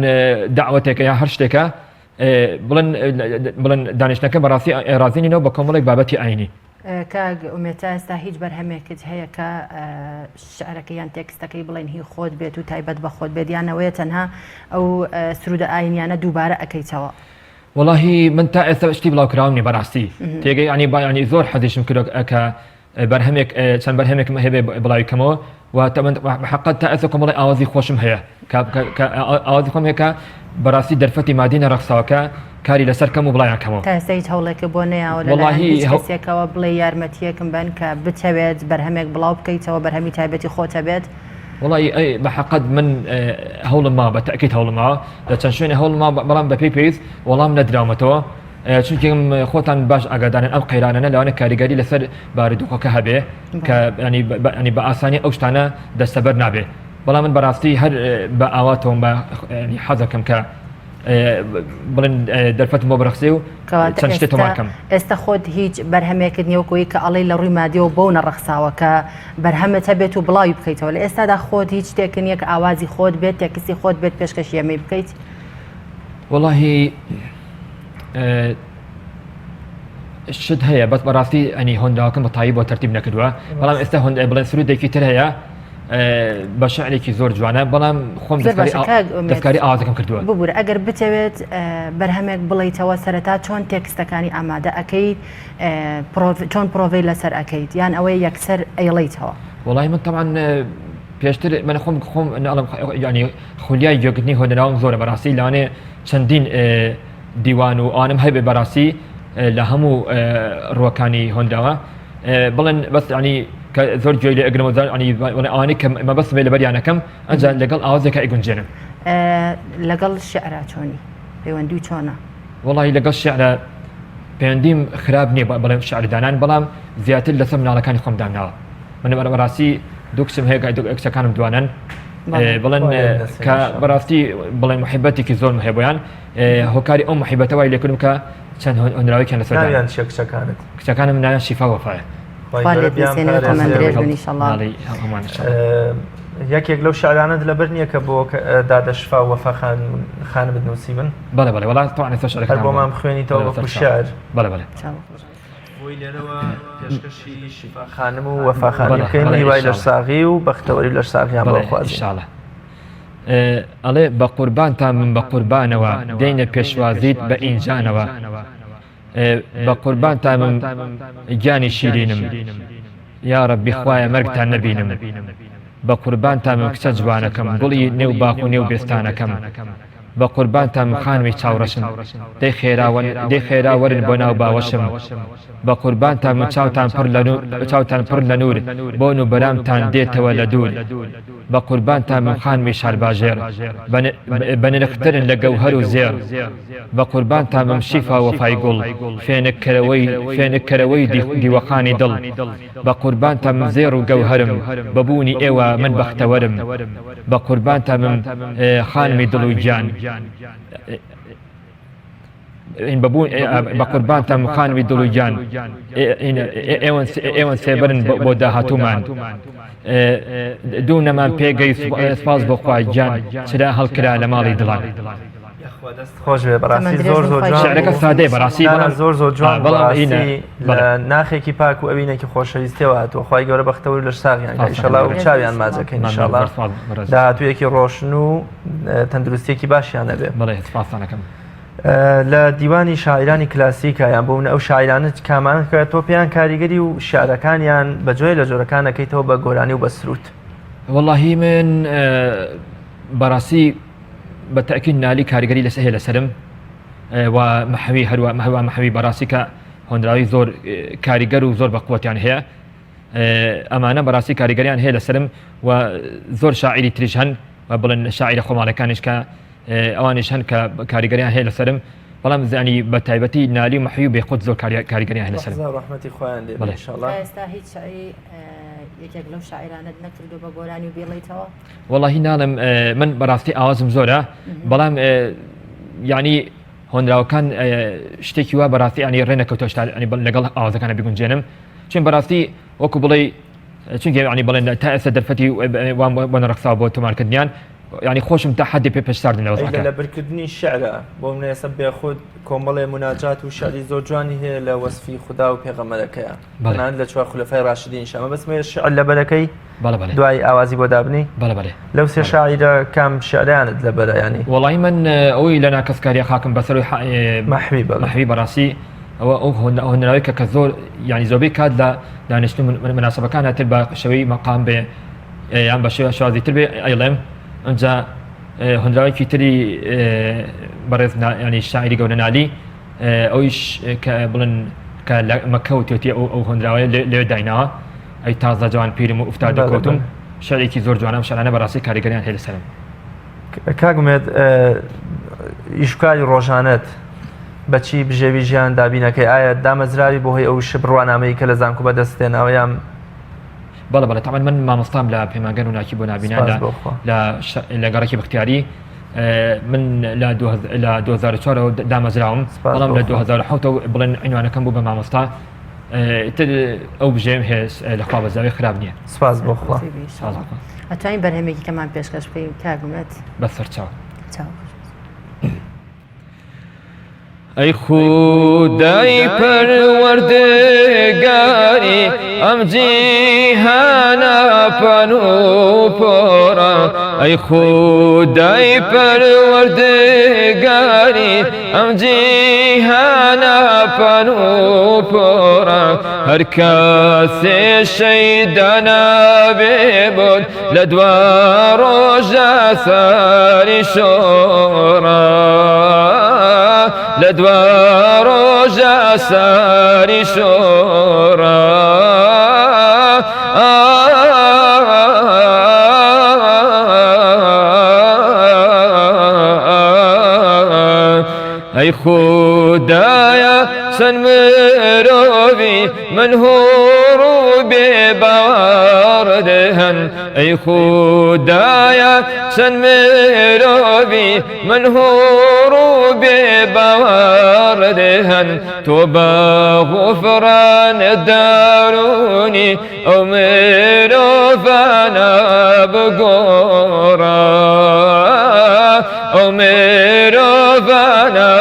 Speaker 18: داوەتێکە یان هەر شتێکە بڵێن بڵێن دانیشتنەکە بەڕاستی ڕازی نینەوە بە کۆمەڵێک بابەتی ئاینی.
Speaker 1: کاک ئومێد تا ئێستا هیچ بەرهەمێکت هەیە کە شعرەکە یان تێکستەکەی بڵێن هی خۆت بێت و تایبەت بە خۆت بێت یان ئەوەیە تەنها ئەو سرودە ئاینیانە دووبارە ئەکەیتەوە؟
Speaker 18: وەڵاهی من تا ئێستا شتی بڵاوکراوم نیە بەڕاستی تێگەی ینی با ینی زۆر حەزیشم کردوە کە بەرهەمێک چەند بەرهەمێکم هەبێ بڵاوی کەمەوە و حقت تا ئێستا کۆمەڵی ئاوازی خۆشم هەیە ئاوازی خۆم هەیە کە بەڕاستی دەرفەتی مادی نەڕەخساوەکە کاری لەسەر کەم و بڵایان کەمەوە.
Speaker 1: تا ئێستا هیچ هەوڵێکت بۆ نەیاوە لەلایەن هیچ کەسێکەوە بڵێ یارمەتیەکم بەن کە بتەوێت بەرهەمێک بڵاو بکەیتەوە بەرهەمی تایبەتی خۆت هەبێت؟
Speaker 18: وەڵی ئەی بە حەقەت من هەوڵم ماوە بە تەئکید هەوڵم ماوە لە چەند شوێنێ هەوڵم ماوە بەڵام بەپێی پێویست وەڵام نەدراومەتەوە چونکە خۆتان باش ئاگادارن ئەم قەیرانانە لەوانە کاریگەری لەسەر بارودۆخەکە هەبێ کە ینی بە ئاسانی ئەو شتانە دەستەبەر نابێ بەڵام من بەڕاستی هەر بە ئاواتەوەم بە حەزەکەم کە بڵێن دەرفەتم بۆ بڕەخسێ و چەند شتێ تۆمار کەم.
Speaker 1: ئێستا خۆت هیچ بەرهەمێکت نییە وەکو ئەوەی کە ئەڵێی لە ڕووی مادیەوە بەو نەڕەخساوە کە بەرهەمت هەبێت و بڵاوی بکەیتەوە لە ئێستادا خۆت هیچ شتێک نییە کە ئاوازی خۆت بێت تێکستی خۆت بێت پێشکەشی ئێمەی بکەیت؟
Speaker 18: وەڵاهی شت هەیە بەس بەڕاستی ئەنی هۆنراوەکەم بە تایی بۆ تەرتیب نەکردووە بەڵام ئێستا هۆن بڵێن سرودێکی تر هەیە بە شعرێکی زۆر جوانە بەڵام خۆم دەستکاری ئاوازەکەم کردووە
Speaker 1: ببوورە ئەگەر بتەوێت بەرهەمێک بڵیتەوە سەرەتا چۆن تێکستەکانی ئامادە ئەەکەیت چۆن پرۆڤەی لەسەر ئەەکەیت یان ئەوەی یەکسەر ئەیڵیتەوە
Speaker 18: وڵی من تەمان پێشتر من خۆم خۆم ینی خولیای گوێگرتنی هۆنراوم زۆرە بەڕاستی لەوانێ چەندین دیوان و ئەوانم هەبێ بەڕاستی لە هەموو ڕوەکانی هۆنراوە بڵێن بەس ینی کە زۆر گوێی لێ ئەگرم ینی ئەوانەی کە مەبەستم بێ لەبەریانەکەم ئەنجا لەگەڵ ئاوازێکە ئەیگونجێنم.
Speaker 1: لەگەڵ شعرا چۆنی؟ پەیوەندی چۆنە؟
Speaker 18: وەڵی لەگەڵ شعرا پەیوەندیم خراپ نییە بڵێم شعر دانان بەڵام زیاتر لەسەر مناڵەکانی خۆم دامناوە من بەڕاستی دوو کچم هەیە کچەکانم دوانن بڵێن کە بەڕاستی بڵێن محیبەتێکی زۆرم هەیە بۆیان هۆکاری ئەو محیبەتە وای لێکردم کە چەند هۆنراوێکیان لەسەر
Speaker 2: ناویان چیە کچەکانت؟
Speaker 18: کچەکانم ناویان شیفا وەفایە.
Speaker 1: خوا لێت بسێنێ و تەمەن درێژ بن ئیشەڵا.
Speaker 2: یەکێک لەو شعرانەت لەبەر نییە کە بۆ دادە شفا و وەفا خانمت نووسیبن؟
Speaker 18: بەڵێ بەڵێ وەڵا تەوان ئێستا شعرەکەتان
Speaker 2: هەر بۆمان بخوێنیتەوە وەکو شعر.
Speaker 18: بەڵێ بەڵێ.
Speaker 2: بۆی لێرەوە پێشکەشی شفا خانم و وەفا خانم بکەین هیوای لەشساغی و بەختەوەری و لەشساغیان بۆ خوازین.
Speaker 18: ئینشاڵڵا. ئەڵێ بە قوربانتان بم بە قوربانەوە دێینە پێشوازیت بە ئینجانەوە بە قوربانتان بم گیانی شیرینم یاڕەبی خوایە مەرگتان نەبینم بە قوربانتان بم کچە جوانەکەم گوڵی نێو باخ و نێو بێستانەکەم بە قوربانتان بم خانمی چاوڕەشم دەی خێرا دەی خێرا وەرن بۆ ناو باوەشم بە قوربانتان بم چاوتان پڕ لە چاوتان پڕ لە نوور بۆن و بەرامتان دێتەوە لە دوور بە قوربانتان بم خانمی شارباژێڕ بەنرخترن لە گەوهەر و زێڕ بە قوربانتان بم شیفا وەفای گوڵ فێنک کەرەوەی فێنک کەرەوەی دیوەخانی دڵ بە قوربانتان بم زێڕ و گەوهەرم بە بوونی ئێوە من بەختەوەرم بە قوربانتان بم خانمی دڵ و گیان. بەقوربانتان خانمی دڵ و گیان ئێوەن سێبەرن بۆ داهاتوومان دوو نەمان پێگەی سپاس بۆ خوا گیان چرا هەڵکرا لە ماڵی دڵان.
Speaker 2: خۆش بێ بەڕاستی زۆر زۆر جوان
Speaker 18: شعرەکە سادەیە بەڕاستی
Speaker 2: بەڵام زۆر زۆر جوان بەڵام لە ناخێکی پاک و ئەوینێکی خۆشەویستیەوە هاتووە خوای گەورە بەختەوەر لەش ساغیان کە ئیشەڵا و چاویان ماجەکەین ئیشەڵا داهاتوویەکی ڕۆشن و تەندروستیەکی باشیان هەبێ.
Speaker 18: بەڵێ سپاستان ئەکەم.
Speaker 2: لە دیوانی شاعیرانی کلاسیکە یان بۆ منە ئەو شاعیرانە کامانە کە تۆ پێیان کاریگەری و شعرەکانیان بە جۆرێ لە جۆرەکان ئەکەیتەوە بە گۆرانی و بە سروود؟
Speaker 18: وەڵاهی من بەڕاستی بە تەئکید نالی کاریگەری لەسەر هەیە لەسەرم و مەحوی هەروە مەهوا مەحوی بەڕاستی کە هۆنراوی زۆر کاریگەر و زۆر بە قوتیان هەیە ئەمانە بەڕاستی کاریگەریان هەیە لەسەرم و زۆر شاعیری تریش هەن و بڵێن شاعیرە خۆماڵەکانیش کە ئەوانیش هەن کە کاریگەریان هەیە لەسەرم بەڵام زانی بە تایبەتی نالی و مەحوی و بێخود زۆر کاریگەریان هەیە لەسەرم.
Speaker 2: ڕەحمەتی خۆیان لێ بێ ئینشاڵڵا.
Speaker 1: تا ئێستا هیچ شعری یەکێک لەو شاعیرانەت نەکردووە بە گۆرانی و بیڵێیتەوە؟
Speaker 18: وەڵاهی ناڵێم من بەڕاستی ئاوازم زۆرە بەڵام یعنی هۆنراوەکان شتێکی وا بەڕاستی ینی ڕێ نەکەوتە شتا لەگەڵ ئاوازەکانە بگونجێنم چون بەڕاستی وەکو بڵێ چونکە ینی بڵێن تا ئێستا دەرفەتی وام بۆ نەڕەخساوە بۆ تۆمارکردنیان ینی خۆشم تا حەدی پێ پێشساردن لە وەزعەکە.
Speaker 2: لە برکردنی شعرە بۆ منە ئێستا بێخود کۆمەڵێ موناجات و شعری زۆر جوانی هەیە لە وەسفی خودا و پێغەمبەرەکەیە تەنانەت لە چوار خولەفای ڕاشدینیش ئەمە بەس مەیە شعر لەبەرەکەی دوای ئاوازی بۆ دابنی لەو سێ شاعیرە کام شعریانت لەبەرە ینی
Speaker 18: وەڵی من ئەوەی لە ناکەسکاریە خاکم بەسەر
Speaker 2: مەحوی بە
Speaker 18: مەحوی بەڕاستی ئەوە ئەو هۆنراوەی کە کە زۆر ینی زۆربەی کات لە دانیشتن مناسبەکان هەتر بە شێوەی مەقام بێ یان بە شێوە شازی تر بێ ئەیڵێم ئەجا هۆنراوێکی تری بەڕێز ینی شاعری گەورە نالی ئەویش کە بڵن کە لە مەکە وتێتی ئەو ئەو هۆنراوەیە لێ دایناوە ئەی تازە جوان پیرم و ئوفتادە کەوتم شعرێکی زۆر جوانە ئەم شعرانە بەڕاستی کاریگەریان هەیە لەسەرم.
Speaker 2: کاک ئومێد ئیشکاری ڕۆژانەت بەچی بژێوی ژیان دابینەکەی ئایا دامەزراوی بۆ هۆی ئەو شب ڕوانامەی کە لە زانکۆ بەدەست هێناوە یان
Speaker 18: بەڵێ بەڵێ تەبعەن من مامۆستام لە پەیمانگەی ڕووناکی بۆ نابینان
Speaker 2: سپاس
Speaker 18: لە
Speaker 2: بۆ خوا.
Speaker 18: لە لە گەڕەکی بەختیاری من لە لە 2004 ەوە دامەزراوم
Speaker 2: سپاس
Speaker 18: بەڵام
Speaker 2: بۆ
Speaker 18: لە
Speaker 2: خوا.
Speaker 18: 2007 ەوە بڵێن عینوانەکەم بوو بە مامۆستا تر ئەو بژێم هەیە لە خوا بەزاوی خراپ نییە
Speaker 2: سپاس بۆ خوا.
Speaker 18: سپاس بۆ خوا.
Speaker 1: ئەتوانین بەرهەمێکی کەمان پێشکەش بکەین کاک ئومێد؟
Speaker 18: بەسەر چاو.
Speaker 1: چاو.
Speaker 19: ئەی خودای پەروەردگاری ئەم جیهانە پان و پۆڕە ئەی خودای پەروەردگاری ئەم جیهانە پان و پۆڕە هەر کەسێ شەیدا نابێ بۆت لە دوا ڕۆژە سەری شۆڕە لە دوا ڕۆژە سەری شۆڕە ئەی خودایە. چەند مرۆڤی مەلهوڕ و بێ باوەڕ هەن ئەی خودایە چەند مرۆڤی مەلهوڕ و بێ باوەڕ هەن تۆ بە غوفران دارونی ئەو مرۆڤانە بگۆڕە ئەو مرۆڤانە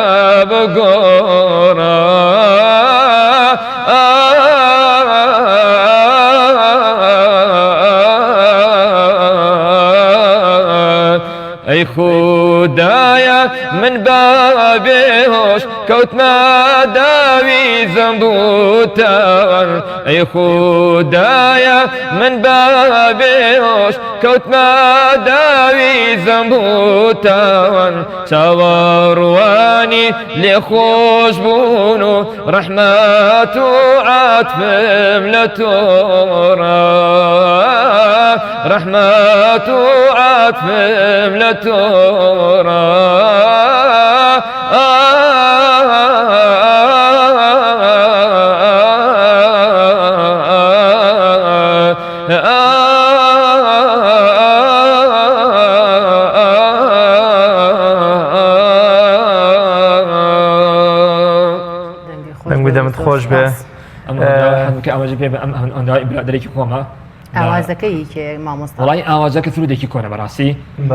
Speaker 19: بگۆڕە. ئەی خودایە من با بێهۆش کەوتمە داوی زەمبوتان ئەی خودایە من با بێهۆش کەوتمە داوی زەمبوتان چاوەڕوانی لێ خۆش بوون و ڕەحمەت و عاتفم لە تۆڕا ڕەحمەت و عاتفم لە تۆڕا.
Speaker 2: دەنگ و دەمت خۆش بێ
Speaker 18: ئاماژە پێ ئەم ئەندای برادێکی خۆمە
Speaker 1: ئاوازەکەی کێ مامۆستا
Speaker 18: وڵی ئاوازەکە سرودێکی کۆنە بەڕاستی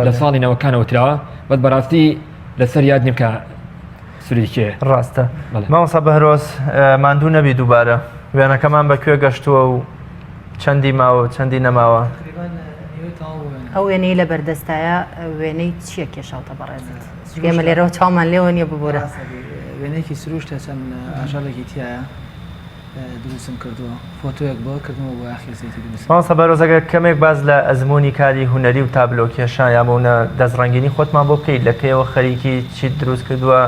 Speaker 18: لە ساڵی نەوەکانەوە تراوە بەس بەڕاستی لەسەر یاد نیم کە سرودی کێ
Speaker 2: ڕاستە مامۆستا بەهرۆز ماندوو نەبی دووبارە وێنەکەمان بە کوێ گەشتووە و چەندی ماوە و چەندی نەماوە؟
Speaker 1: ئەو وێنەی لە بەردەستایە وێنەی چییە کێشاوتە بەڕێزت؟ چونکە ئێمە لێرەوە چاومان لێوە نییە ببورە.
Speaker 20: وێنەیەکی سروشتە چەند ئاژەڵێکی تایە دروستم کردووە فۆتۆیەک بۆ کردمەوە بۆ یاخی زەیتی دروست.
Speaker 2: مامۆستا بەرۆز ئەگەر کەمێک باس لە ئەزموونی کاری هونەری و تابلۆ کێشان یا بۆنە دەستڕەنگینی خۆتمان بۆ بکەیت لە کەیەوە خەریکی چیت دروست کردووە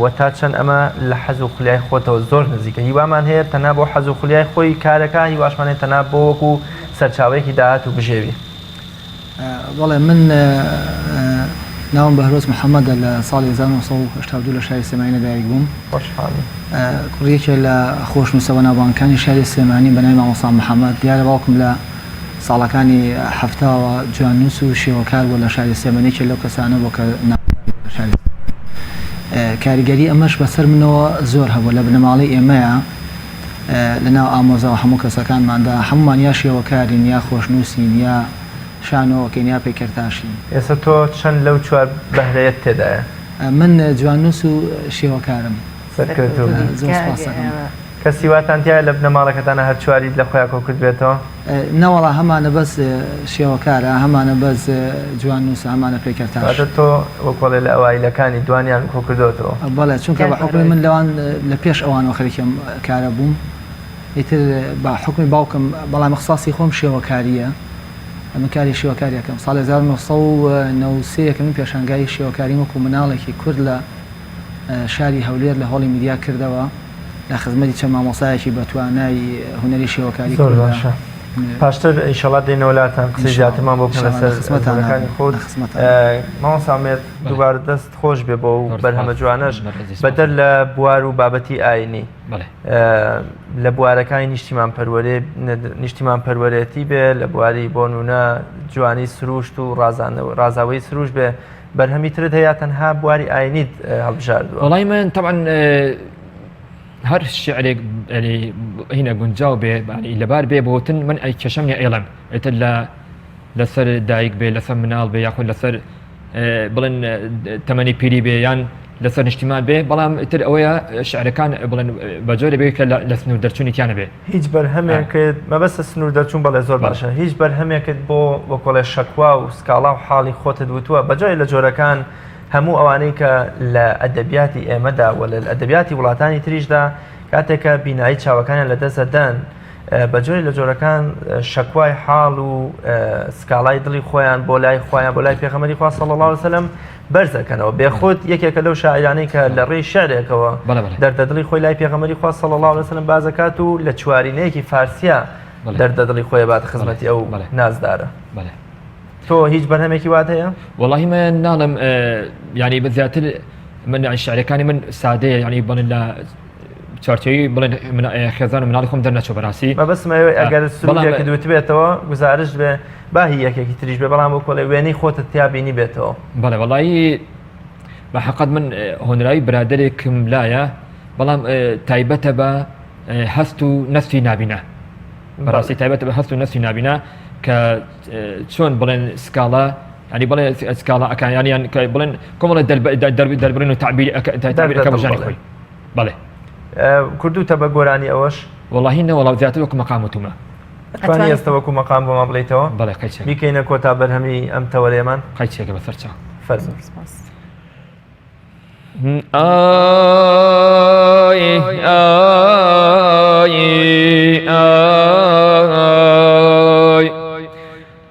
Speaker 2: و تا چەند ئەمە لە حەز و خولیای خۆتەوە زۆر نزیکە هیوامان هەیە تەنها بۆ حەز و خولیای خۆی کارەکە هیواشمان هەیە تەنها بۆ وەکو سەرچاوەیەکی داهات و بژێوی.
Speaker 20: بەڵێ من ناوم بەهرۆز محەمەدە لە ساڵی 1982 لە شاری سلێمانی لەدایک بووم.
Speaker 2: خۆشحاڵی.
Speaker 20: کوڕی یەکێ لە خۆشنووسە بەناوبانگەکانی شاری سلێمانی بە ناوی مامۆستا محەمەد. دیارە باوکم لە ساڵەکانی حەفتاوە جواننووس و شێوەکار بووە لە شاری سلێمانی، یەکێ لەو کەسانە بووە کە ناودار بووە لە شاری سلێمانی. کاریگەری ئەمەش بەسەر منەوە زۆر هەبووە. لە بنەماڵەی ئێمەیا لە ناو ئامۆزا و هەموو کەسەکانماندا هەموومان یا شێوەکارین یا خۆشنووسین یا شانۆکەین یا پەیکەرتاشین.
Speaker 2: ئێستا تۆ چەند لەو چوار بەهرەیەت تێدایە؟
Speaker 20: من جواننووس و شێوەکارم.
Speaker 2: سەرکەوتوو بی.
Speaker 20: زۆر سوپاست دەکەم.
Speaker 2: کەسی واتان تیایە لە بنەماڵەکەتانا هەر چواریت لە خۆیا کۆ کردبێتەوە؟
Speaker 20: نەوەڵا هەمانە بەس شێوەکارە هەمانە بەس جواننووسە هەمانە پەیکەرتاش.
Speaker 2: واتە تۆ وەک وەڵێ لە ئەوایلەکانی دوانیان کۆ کردۆتەوە؟
Speaker 20: بەڵێ چونکە بە حوکمی من لەوان لە پێش ئەوانەوە خەریکی ئەم کارە بووم ئیتر بە حوکمی باوکم بەڵام ئیخساسی خۆم شێوەکارییە من کاری شێوەکاری ئەکەم ساڵی 1993 یەکەمین پێشانگای شێوەکاریم وەکوو مناڵێکی کورد لە شاری هەولێر لە هۆڵی میدیا کردەوە لە خزمەتی چەند مامۆستایەکی بەتوانای هونەری شێوەکاری
Speaker 2: زۆر باشە پاشتر ئینشەڵا دێنەوە لاتان قسەی زیاترمان بۆ بکەن لەسەر ئەزموونەکانی خۆت مامۆستا ئومێد دووبارە دەست خۆش بێ بۆ و بەرهەمە جوانەش بەدەر لە بوار و بابەتی ئاینی لە بوارەکانی نیشتیمان پەروەرێ نیشتیمان پەروەرێتی بێ لە بواری بۆنونە جوانی سروشت و ڕازانەوە ڕازاوەی سروش بێ بەرهەمی ترت هەیە تەنها بواری ئاینیت هەڵبژاردووە؟
Speaker 18: وەڵای من تەبعەن هەر شعرێک هینە گونجاو بێ لەبار بێ بۆتن من ئەی کێشەم نیە ئێڵم ئێتر لە لەسەر دایک بێ لەسەر مناڵ بێ یاخود لەسەر بڵێن تەمەنی پیری بێ یان لەسەر نیشتیمان بێ بەڵام ئیتر ئەوەیە شعرەکان بڵێن بە جۆرە بێ کە لە سنوور دەرچوونی بێ
Speaker 2: هیچ بەرهەمێکت مەبەستە سنوور دەرچوون بەڵێ زۆر باشە هیچ بەرهەمێکت بۆ وەکۆڵێ شەکوا و سکاڵا و حاڵی خۆتت وتووە بە جۆرێ لە جۆرەکان هەموو ئەوانەی کە لە ئەدەبیاتی ئێمەدا و لە ئەدەبیاتی وڵاتانی تریشدا کاتێک کە بینایی چاوەکانیان لە دەست دەدەن بە جۆرێ لە جۆرەکان شەکوای حاڵ و سکاڵای دڵی خۆیان بۆ لای خۆیان بۆ لای پێغەمبەری خوا صلی الله علیه وسلم بەرزەکەنەوە بێخود یەکێکە لەو شاعیرانەی کە لە ڕێی شعرێکەوە دەردە دڵی خۆی لای پێغەمبەری خوا صلی الله علیه وسلم بازەکات و لە چوارینەیەکی فارسیە دەردە دڵی خۆی بات خزمەتی ئەو نازدارە تۆ هیچ بەرهەمێکی وات هەیە؟
Speaker 18: وەڵاهی من ناڵم یعنی بە زیاتر من شعرەکانی من سادەیە یعنی بڵێن لە چوارچێوەی بڵێن خێزان و مناڵی خۆم دەرنەچوو بەڕاستی.
Speaker 2: مەبەستم ئەوەیە ئەگەر سروودێکت وتبێتەوە گوزارشت بێ با هی یەکێکی تریش بێ بەڵام وەکۆڵێ وێنەی خۆتت تیا بینی بێتەوە.
Speaker 18: بەڵێ وەڵایی بە حەقەت من هۆنراوی برادەرێکم لایە بەڵام تایبەتە بە هەست و نەستی نابینا بەڕاستی تایبەتە بە هەست و نەستی نابینا کە چۆن بڵێن سکاڵا ینی بڵێ سکاڵا ئەکان یانیان بڵێن کۆمەڵە دەربڕین و تعبیر تعبیرەکە بەژانی خۆی بەڵێ
Speaker 2: کردوتە بە گۆرانی ئەوەش
Speaker 18: وەڵاهی نەوەڵا زیاتر وەکو مەقام وتومە
Speaker 2: ئەتوانی ئێستا وەکو مەقام بۆمان بڵێیتەوە؟
Speaker 18: بەڵێ قەیچێکە.
Speaker 2: بیکەینە کۆتا بەرهەمی ئەم تەوەرەیەمان.
Speaker 18: قەیچێکە بەسەر چاو.
Speaker 2: فەرموو.
Speaker 1: سپاس.
Speaker 19: ئای ئای ئای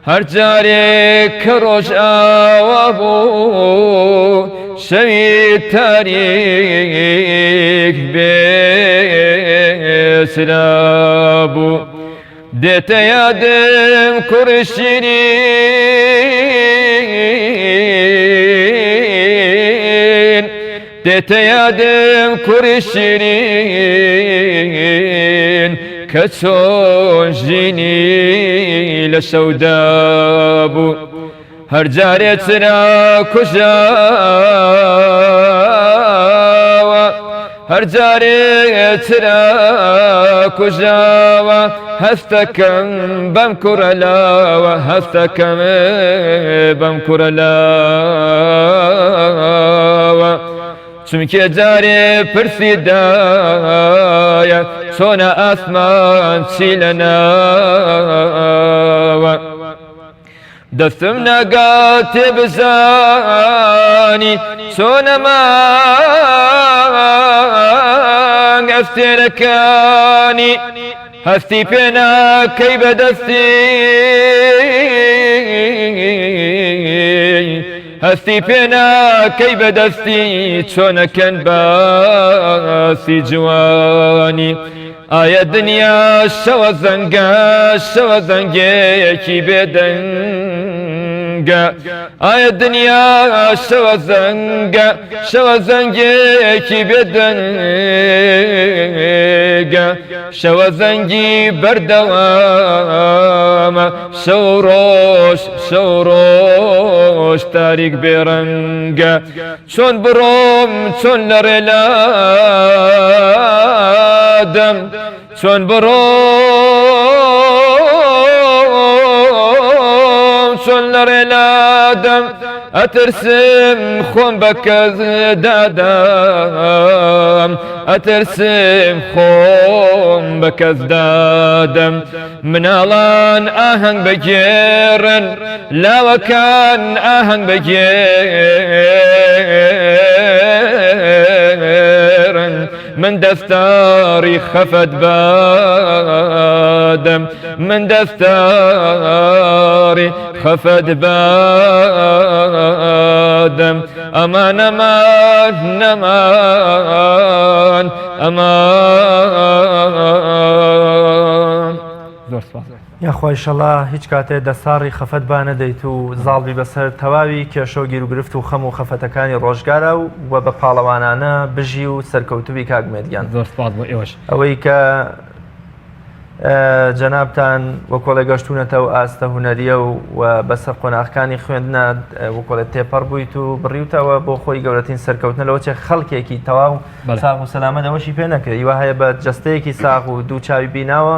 Speaker 19: هەر جارێک کە ڕۆژ ئاوا بوو شەوی تاریک بێسرا بوو دێتە یادم کوڕی شیرین دێتە یادم کوڕی شیرین کە چۆن ژینی لە شەودا بوو هەر جارێ چرا کوژاوە هەر جارێ چرا کوژاوە هەستەکەم بەم کوڕە لاوە هەستەکەم بەم کوڕە لاوە چونکێ جارێ پرسی دایە چۆنە ئاسمان چی لە ناوە دەستم ناگاتێ بزانی چۆنە مانگ ئەستێرەکانی هەستی پێ ناکەی بەدەستی هەستی پێ ناکەی بەدەستی چۆنەکەن باسی جوانی ئایا دنیا شەوە زەنگە شەوە زەنگێکی بێدەنگە ئایا دنیا شەوە زەنگە شەوە زەنگێکی بێدەنگە شەوە زەنگی بەردەوامە شەو ڕۆژ شەو ڕۆژ تاریک بێڕەنگە چۆن بڕۆم چۆن لە ڕێ لادەم چۆن بڕۆم چۆن لە ڕێ لادەم ئەترسم خۆم بە کەس دادەم ئەترسم خۆم بە کەس دادەم مناڵان ئاهەنگ بگێڕن لاوەکان ئاهەنگ بگێڕن من دەستاڕی خەفەت بادەم من دەستاڕی خەفەت بادەم ئەمان ئەمان ئەمان ئەمان زۆر سپاس.
Speaker 2: یاخوا ئیشەڵا هیچ کاتێ دەساڕی خەفەت با نەدەیت و زاڵ بی بەسەر تەواوی کێشە و گیروگرفت و خەم و خەفەتەکانی ڕۆژگارا و وە بە پاڵەوانانە بژی و سەرکەوتوبی کاک ئومێد گیان.
Speaker 18: زۆر سپاس بۆ ئێوەش.
Speaker 2: ئەوەی کە جەنابتان وەکۆڵێ گەشتونەتە و ئاستە هونەریە و و بەسەر قۆناغەکانی خوێندنا وەکۆڵێ تێپەڕ بوویت و بڕیوتەوە بۆ خۆی گەورەترین سەرکەوتنە لەوە چێ خەڵکێکی تەواو ساغ و سەلامەت ئەوەشی پێ نەکرێت هیوا هەیە بە جەستەیەکی ساغ و دوو چاوی بیناوە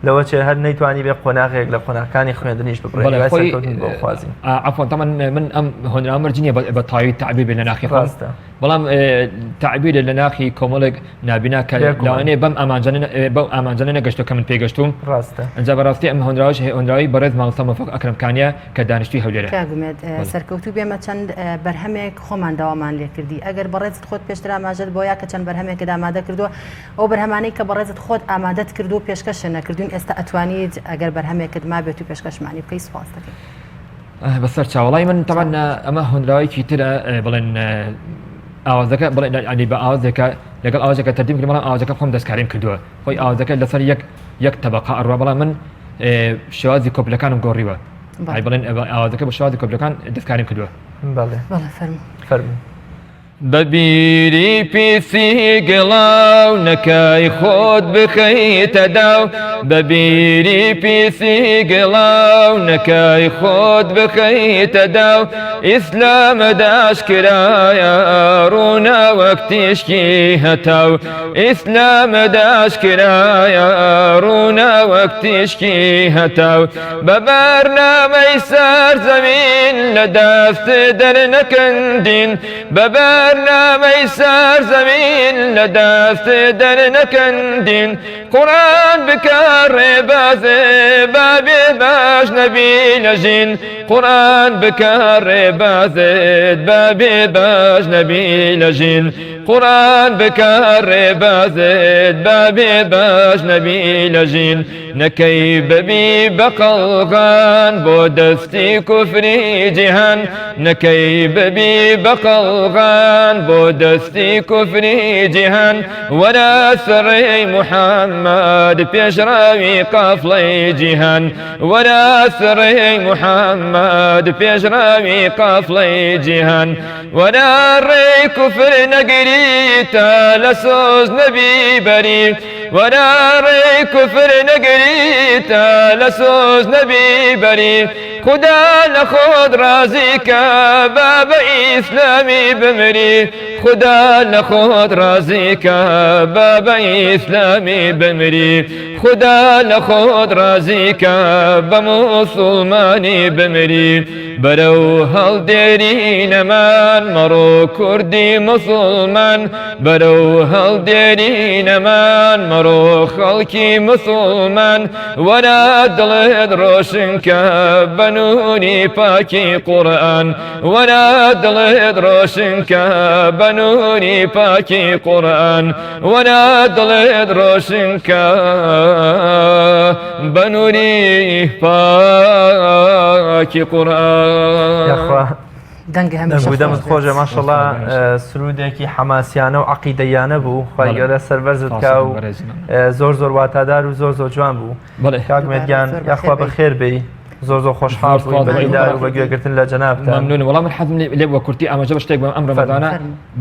Speaker 2: لەوە چێ هەر نەیتوانی بێ قۆناغێک لە قۆناغەکانی خوێندنیش ببڕێت هیوای سەرکەوتن بۆ خوازین.
Speaker 18: عەفوەن تەمەن من ئەم هۆنراوە مەرج نییە بە تەواوی تەعبیر بێ لە ناخی خۆم
Speaker 2: ڕاستە.
Speaker 18: بەڵام تەعبیرە لە ناخی کۆمەڵێک نابینا کە لەوانەیە بەم ئامانجانە بەو ئامانجانە نەگەشتووە کە من پێگەشتووم
Speaker 2: ڕاستە.
Speaker 18: ئەنجا بەڕاستی ئەم هۆنراوەش هۆنراوەی بەڕێز مامۆستا مۆفەق ئەکرەم کانیە کە دانیشتووی هەولێرە.
Speaker 1: کاک ئومێد سەرکەوتوو بێمە چەند بەرهەمێک خۆمان داوامان لێکردی ئەگەر بەڕێزت خۆت پێشتر ئاماژەت بۆ یا کە چەند بەرهەمێکت ئامادە کردووە ئەو بەرهەمانەی کە بەڕێزت خۆت ئامادەت کردووە پێشکەشت نەکردوون ئێستا ئەتوانیت ئەگەر بەرهەمێکت مابێت و پێشکەشمانی بکەی سوپاس دەکەین.
Speaker 18: بەسەر چاوەڵی من تەمان ئەمە هۆنراوەیەکی ترە بڵێن ئاوازەکە بڵێن ئەنی بە ئاوازێکە لەگەڵ ئاوازەکە تەردیم کرد بەڵام ئاوازەکە خۆم دەستکاریم کردووە خۆی ئاوازەکە لەسەر یەک یەک تەبقە ئەڕوا بەڵام من شێوازی کۆپلەکانم گۆڕیوە بڵێن ئاوازەکە بە شێوازی کۆپلەکان دەستکاریم کردووە
Speaker 2: بەڵێ
Speaker 1: بەڵێ فەرموو
Speaker 2: فەرموو.
Speaker 19: بە بیری پیسی گڵاو نەکای خۆت بخەیتە داو بە بیری پیسی گڵاو نەکای خۆت بخەیتە داو ئیسلامە داشکرایە ڕوونە وەک تیشکی هەتاو ئیسلامە داشکرایە ڕوونە وەک تیشکی هەتاو بە بەرنامەی سەر زەمین لە دەست دەرنەکەن دین بە بەرنامەی سەر زەمین لە دەست دەرنەکەن دین قورئان بکە ڕێبازێ با بێ باش نەبی لە ژین قورئان بکە ڕێبازێت با بێ باش نەبی لە ژین قورئان بکە ڕێبازێت با بێ باش نەبی لە ژین نەکەی ببی بە قەڵغان بۆ دەستی کوفری جیهان نەکەی ببی بە قەڵغان بۆ دەستی کوفری جیهان وەرە سڕێی محەممەد پێشڕەوی قافڵەی جیهان وەرە سڕێی محەممەد پێشڕەوی قافڵەی جیهان وەرە ڕێی کوفر نەگری تا لە سۆز نەبی بەری وەرە ڕێی کوفر نەگری تا لە سۆز نەبی بەری خودا لە خۆت ڕازی کە با بە ئیسلامی بمری خودا لە خۆت ڕازی کە با بە ئیسلامی بمری خودا لە خۆت ڕازی کە بە موسڵمانی بمری بەرەو هەڵدێری نەمان مەڕۆ کوردی موسڵمان بەرەو هەڵدێری نەمان مەڕۆ خەڵکی موسڵمان وەرە دڵت ڕۆشن کە بە نوری پاکی قورئان وەرە دڵت ڕۆشن کە بە نوری پاکی قورئان وەرە دڵت ڕۆشن کە بە نوری پاکی قورئان.
Speaker 2: یاخوا
Speaker 1: دەنگی هەمیشە
Speaker 2: دەنگ و دەمت
Speaker 1: خۆش
Speaker 2: خۆشە
Speaker 1: بێت.
Speaker 2: ماشەڵا سرودێکی حەماسیانە و عەقیدەیانە بوو خوای گەورە سەربەرزت کا و زۆر زۆر واتادار و زۆر زۆر جوان بوو کاک مێدگیان یاخوا بەخێر بێی زۆر زۆر خۆشحاڵ بووین بە دیدار و بە گوێگرتن لە جەنابتان.
Speaker 18: مەمنون وەڵام من حەزم لێ بووە کورتی ئاماژە بە شتێک بەم ئەم ڕەمەزانە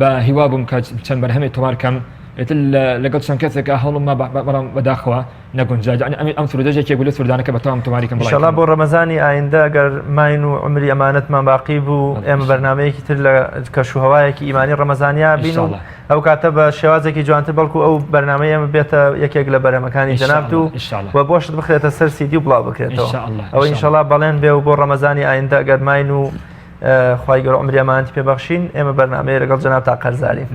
Speaker 18: بە هیوا بووم کە چەند بەرهەمێک تۆمار کەم ئیتر لەگەڵ چەند کەسێکا هەوڵم ما بەڵام بەداخەوە نەگونجا یعنی ئەم ئەم سرودەش یەکێک بوو لە سرودانە کە بە تەواوم تۆماری کەم بڵاوی
Speaker 2: ئینشەڵا
Speaker 18: کەم.
Speaker 2: بۆ ڕەمەزانی ئایندە گەر ماین و عومری ئەمانەتمان باقی بوو ئێمە بەرنامەیەکی تر لە کەش و هەوایەکی ئیمانی ڕەمەزانیا بین و
Speaker 18: ئینشەڵا.
Speaker 2: ئەو کاتە بە شێوازێکی جوانتر بەڵکو ئەو بەرنامەی ئێمە بێتە یەکێک لە بەرهەمەکانی جەنابت و و بۆشت بخرێتە سەر سیدی و بڵاو بکرێتەوە ئەوە ئینشەڵا بەڵێن بێ و بۆ ڕەمەزانی ئایندە گەر ماین و خوای گەورە عومری ئەمانەتی پێ بەخشین ئێمە بەرنامەیە لەگەڵ جەنابتا قەرزارین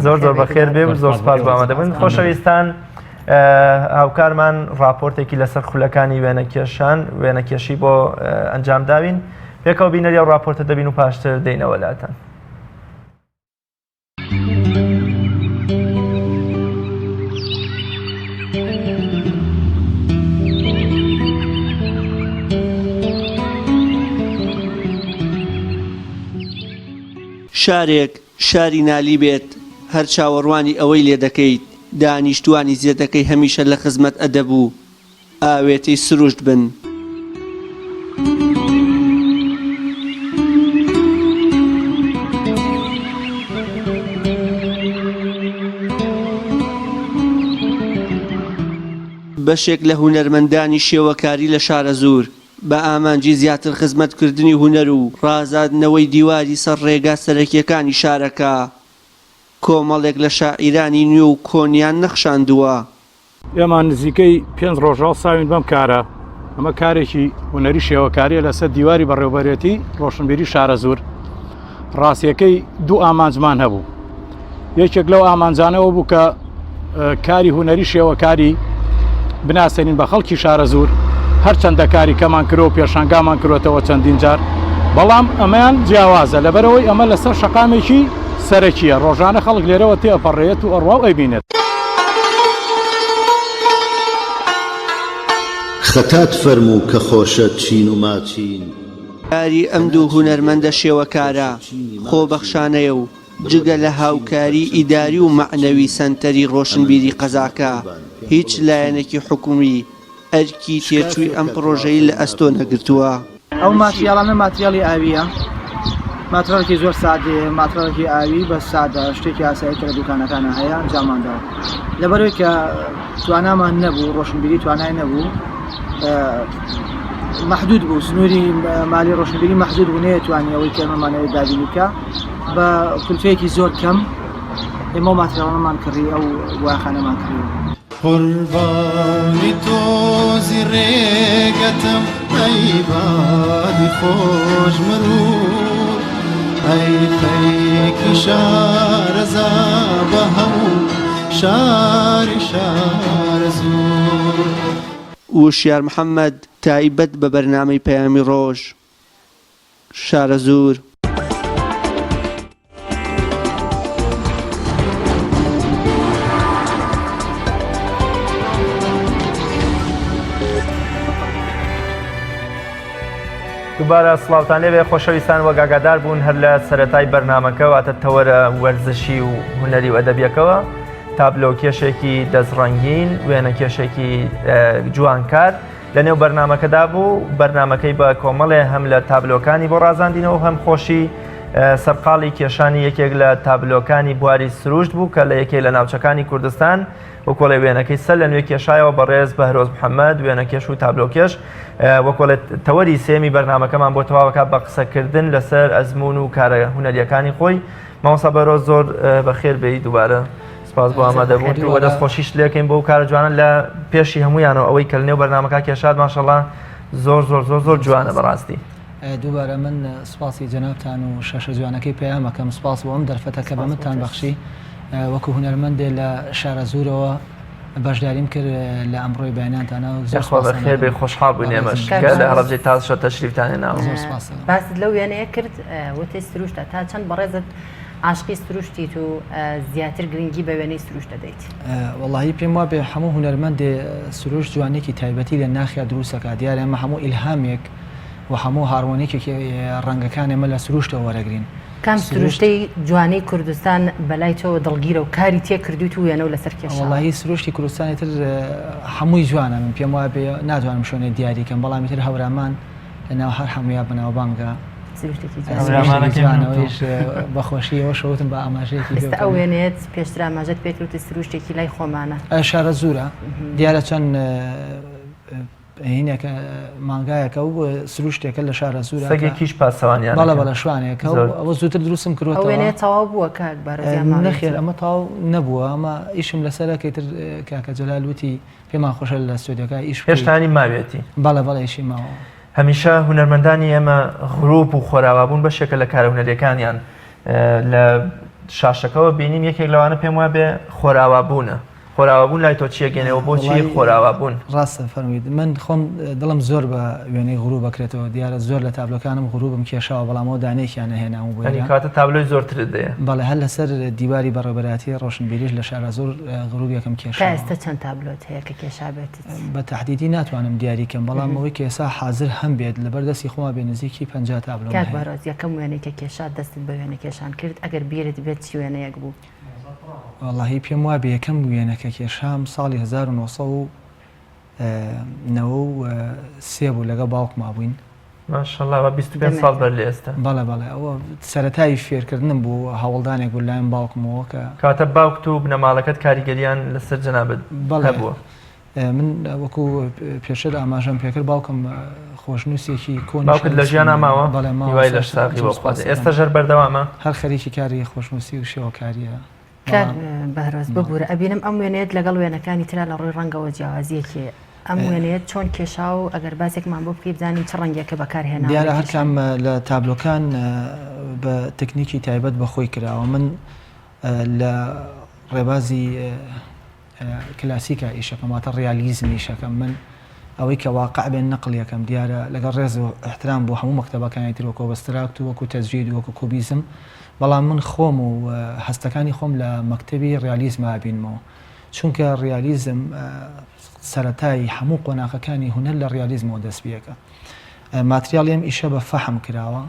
Speaker 2: زۆر زۆر بەخێر بێ و زۆر سپاس بۆ ئامادەبوون خۆشەویستان هاوکارمان راپۆرتێکی لەسەر خولەکانی وێنەکێشان وێنەکێشی بۆ ئەنجام داوین پێکەوە بینەری ئەو راپۆرتە دەبین و پاشتر دێینەوە لاتان.
Speaker 21: شارێک شاری نالی بێت هەر چاوەڕوانی ئەوەی لێ دەکەیت دانیشتووانی زێدەکەی هەمیشە لە خزمەت ئەدەب و ئاوێتەی سروشت بن. بەشێک لە هونەرمەندانی شێوەکاری لە شارەزوور بە ئامانجی زیاتر خزمەتکردنی هونەر و ڕازاندنەوەی دیواری سەر ڕێگا سەرەکییەکانی شارەکە، کۆمەڵێک لە شاعیرانی نوێ و کۆنیان نەخشاندووە.
Speaker 22: ئێمە نزیکەی پێنج ڕۆژ هەڵساوین بەم کارە، ئەمە کارێکی هونەری شێوەکاریە لەسەر دیواری بەڕێوبەرێتی ڕۆشنبیری شارەزوور. ڕاستیەکەی دوو ئامانجمان هەبوو، یەکێک لەو ئامانجانەوە بوو کە کاری هونەری شێوەکاری بناسێنین بە خەڵکی شارەزوور، هەرچەندە کاری کەمان کرۆ و پێشانگامان کرۆتەوە چەندین جار، بەڵام ئەمەیان جیاوازە لەبەرئەوەی ئەمە لەسەر شەقامێکی سەرەکیە، ڕۆژانە خەڵک لێرەوە تێئەپەڕێت و ئەڕوا و ئەیبینێت.
Speaker 23: خەتات فەرموو کە خۆشە چین و ماچین.
Speaker 21: کاری ئەم دوو هونەرمەندە شێوەکارە خۆبەخشانەیە و جگە لە هاوکاری ئیداری و مەعنەوی سەنتەری ڕۆشنبیری قەزاکە هیچ لایەنێکی حکومی ئەرکی تێچووی ئەم پڕۆژەی لە ئەستۆ نەگرتووە.
Speaker 24: ئەو ماتریاڵانە ماتریاڵی ئاوییە.
Speaker 20: ماتریاڵێکی زۆر سادەیە، ماتریاڵێکی ئاوی بەس سادە، شتێکی ئاسایی کە لە دوکانەکانا هەیە ئەنجاممان داوە. لەبەرئەوەی کە توانامان نەبوو، ڕۆشنبیری توانای نەبوو، مەحدود بوو، سنووری مالی ڕۆشنبیری مەحدود بوو، نەیەتوانی ئەوەی کە ئێمەمانەوێت دابینی بکا بە کولفەیەکی زۆر کەم ئێمە ئەو ماتریاڵانەمان کڕی، ئەو بۆیاخانەمان کڕی.
Speaker 3: قوربانی تۆزی ڕێگەتم ئەی بادی خۆش مروور ئەی پەیکی شارەزا بە هەموو شاری شارەزوور.
Speaker 21: وشیار محەمەد، تایبەت بە بەرنامەی پەیامی ڕۆژ، شارەزوور.
Speaker 2: دووبارە سڵاوتان لێبێ خۆشەویستان وەک ئاگادار بوون هەر لە سەرەتای بەرنامەکە واتە تەوەرە وەرزشی و هونەری و ئەدەبیەکەوە تابلۆ کێشێکی دەستڕەنگین وێنە کێشێکی جوانکار لە نێو بەرنامەکەدا بوو، بەرنامەکەی بە کۆمەڵێ هەم لە تابلۆکانی بۆ ڕازاندینەوە و هەم خۆشی سەرقاڵی کێشانی یەکێک لە تابلۆکانی بواری سروشت بوو کە لە یەکێک لە ناوچەکانی کوردستان وەکۆڵێ وێنەکەی سەر لە نوێ کێشایەوە بەڕێز بەهرۆز محەممەد وێنەکێش و تابلۆکێش وەکۆڵێ تەوەری سێمی بەرنامەکەمان بۆ تەواوەکە بە قسەکردن لەسەر ئەزمون و کارە هونەریەکانی خۆی مامۆستا بەهرۆز زۆر بەخێر بێی دووبارە سپاس بۆ ئامادەبوون و دەست خۆشیش لێکەین بۆ کارە جوانە لە پێشی هەمویانەوە ئەوەی کە لەنێو بەرنامەکە کێشات ماشەڵا زۆر زۆر زۆر زۆر جوانە بەڕاستی.
Speaker 20: دووبارە من سپاسی جەنابتان و شاشە جوانەکەی پەیامەکەم سپاس بۆ ئەم دەرفەتە کە بە منتان بەخشی وەکو هونەرمەندێ لە شارەزوورەوە بەشداریم کرد لە ئەمڕۆی بەیانیانتانە زۆر
Speaker 2: یاخوا
Speaker 20: سپاستان
Speaker 2: بەخێر بێی
Speaker 20: ئەکەم.
Speaker 2: خۆشحاڵ بووین ئێمەش
Speaker 20: بەڕێزم.
Speaker 2: کە لە هەڵەبجەی تازەشە تەشریفتان هێناوە.
Speaker 20: زۆر سپاس.
Speaker 1: باست لەو وێنەیە کرد وتت سروشتە تا چەند بەڕێزت عاشقی سروشتیت و زیاتر گرنگی بە وێنەی سروشت دەدەیت؟
Speaker 20: وەڵاهی پێم وابێ هەموو هونەرمەندێ سروشت جوانیەکی تایبەتی لە ناخیا دروست ئەکا دیارە ئێمە هەموو ئیلهامێک و هەموو هارمۆنیکێکی ڕەنگەکان ئێمە لە سروشتەوە وەرەگرین.
Speaker 1: کام
Speaker 20: سروشت
Speaker 1: سروشتەی جوانەی کوردستان بەلای تۆوە دڵگیرە و کاری تێ کردوویت و وێنەو لەسەر کێشاوە؟
Speaker 20: وەڵاهی سروشتی کوردستان ئیتر هەمووی جوانە من پێم وابێ ناتوانم شوێنێ دیاری کەم بەڵام ئیتر هەورامان لە ناو هەر هەموویا بەناوبانگە.
Speaker 1: سروشتێکی
Speaker 20: جوانە. جوانەوەیش بە خۆشی ئەوە شەوتم بە ئاماژەیەکی
Speaker 1: ئێستا ئەو وێنەیەت پێشتر ئاماژەت پێ کرد سروشتێکی لای خۆمانە.
Speaker 20: شارەزوورە دیارە چەند هینێکە مانگایەکە و سروشتێکە لە شارەزوورە
Speaker 2: سەگێکیش پاسەوانیان
Speaker 20: بەڵێ بەڵێ شوانێکە ئەوە زووتر دروستم کردووە
Speaker 1: وێنەیە تەواو بووە کاک بارزان
Speaker 20: نەخێر ئەمە تەواو نەبووە ئەمە ئیشم لەسەرە کە تر کاکە جەلال وتی پێمان خۆشە لە ستۆدیۆکە ئیش
Speaker 2: بکەین. هێشتانی ماوێتی.
Speaker 20: بەڵێ بەڵێ ئیشی ماوە.
Speaker 2: هەمیشە هونەرمەندانی ئێمە غروب و خۆراوابوون بەشێکە لە کارە هونەریەکانیان لە شاشەکەوە بینیم یەکێک لەوانە پێم وابێ خۆراوابوونە خۆراوابوون لای تۆ چیە گەنێەوە بۆچی خۆراوابوون؟
Speaker 20: ڕاستە فەرموویت من خۆم دڵم زۆر بە وێنەی غروب ئەکرێتەوە دیارە زۆر لە تابلۆکانم غروبم کێشاوە بەڵام ئەوە دانەیەکیان نەهێناوم بۆ
Speaker 2: ئێرە. کاتە تابلۆی زۆرترت دەیە.
Speaker 20: بەڵێ هەر لەسەر دیواری بەڕێوەبەرایەتی ڕۆشنبیریش لە شارەزوور غروبێکم
Speaker 1: تا
Speaker 20: کێشاوە.
Speaker 1: ئێستا چەند تابلۆت هەیە کە کێشابێتت؟
Speaker 20: بە تەحدیدی ناتوانم دیاری کەم بەڵام ئەوەی کە ئێستا حازر هەم بێت لەبەر دەستی خۆما بێ نزیکی 50 تابلۆم
Speaker 1: کاک
Speaker 20: هەیە.
Speaker 1: بەهرۆز یەکەم وێنەی کە کێشات دەستت بە وێنەکێشان کرد ئەگەر بیرت بێت چ وێنەیەک بوو؟
Speaker 20: وەڵاهی پێم وابێ یەکەم وێنە کە کێشام ساڵی 1993 بوو لەگەڵ باوکما بووین.
Speaker 2: ماشاءاللە وا 25 ساڵ بەر لە ئێستا.
Speaker 20: بەڵێ بەڵێ ئەوە سەرەتای فێرکردنم بوو هەوڵدانێک بوو لەلایەن باوکمەوە کە.
Speaker 2: کەواتە باوکت و بنەماڵەکەت کاریگەریان لەسەر جەنابت هەبووە.
Speaker 20: من وەکو پێشتر ئاماژەم پێکرد باوکم خۆشنووسێکی کۆنی
Speaker 2: باوکت لە ژیانا ماوە؟
Speaker 20: بەڵێ ماوە
Speaker 2: هیوای لەشساغی بۆ بخوازێ ئێستاش هەر بەردەوامە؟
Speaker 20: هەر خەریکی کاری خۆشنووسی و شێوەکارییە.
Speaker 1: کاک بەهرۆز ببورە ئەبینم ئەم وێنەیەت لەگەڵ وێنەکانی ترا لە ڕووی ڕەنگەوە جیاوازیەکی هەیە ئەم وێنەیەت چۆن کێشا و ئەگەر باسێکمان بۆ بکەی بزانین چ ڕەنگێکە بەکار هێناوە
Speaker 20: دیارە هەر کام لە تابلۆکان بە تەکنیکی تایبەت بە خۆی کراوە من لە ڕێبازی کلاسیکە ئیشەکەم واتە ڕیالیزم ئیشەکەم من ئەوەی کە واقع بێ نەقڵ یەکەم دیارە لەگەڵ ڕێز و ئیحترام بۆ هەموو مەکتەبەکانی تر وەکو ئەبستراکت و وەکو تەجرید و وەکو کوبیزم بەڵام من خۆم و هەستەکانی خۆم لە مەکتەبی ڕیالیزما ئەبینمەوە چونکە ڕیالیزم سەرەتای هەموو قۆناغەکانی هونەر لە ڕیالیزمەوە دەست پێکە ماتریاڵی ئەم ئیشە بە فەحم کراوە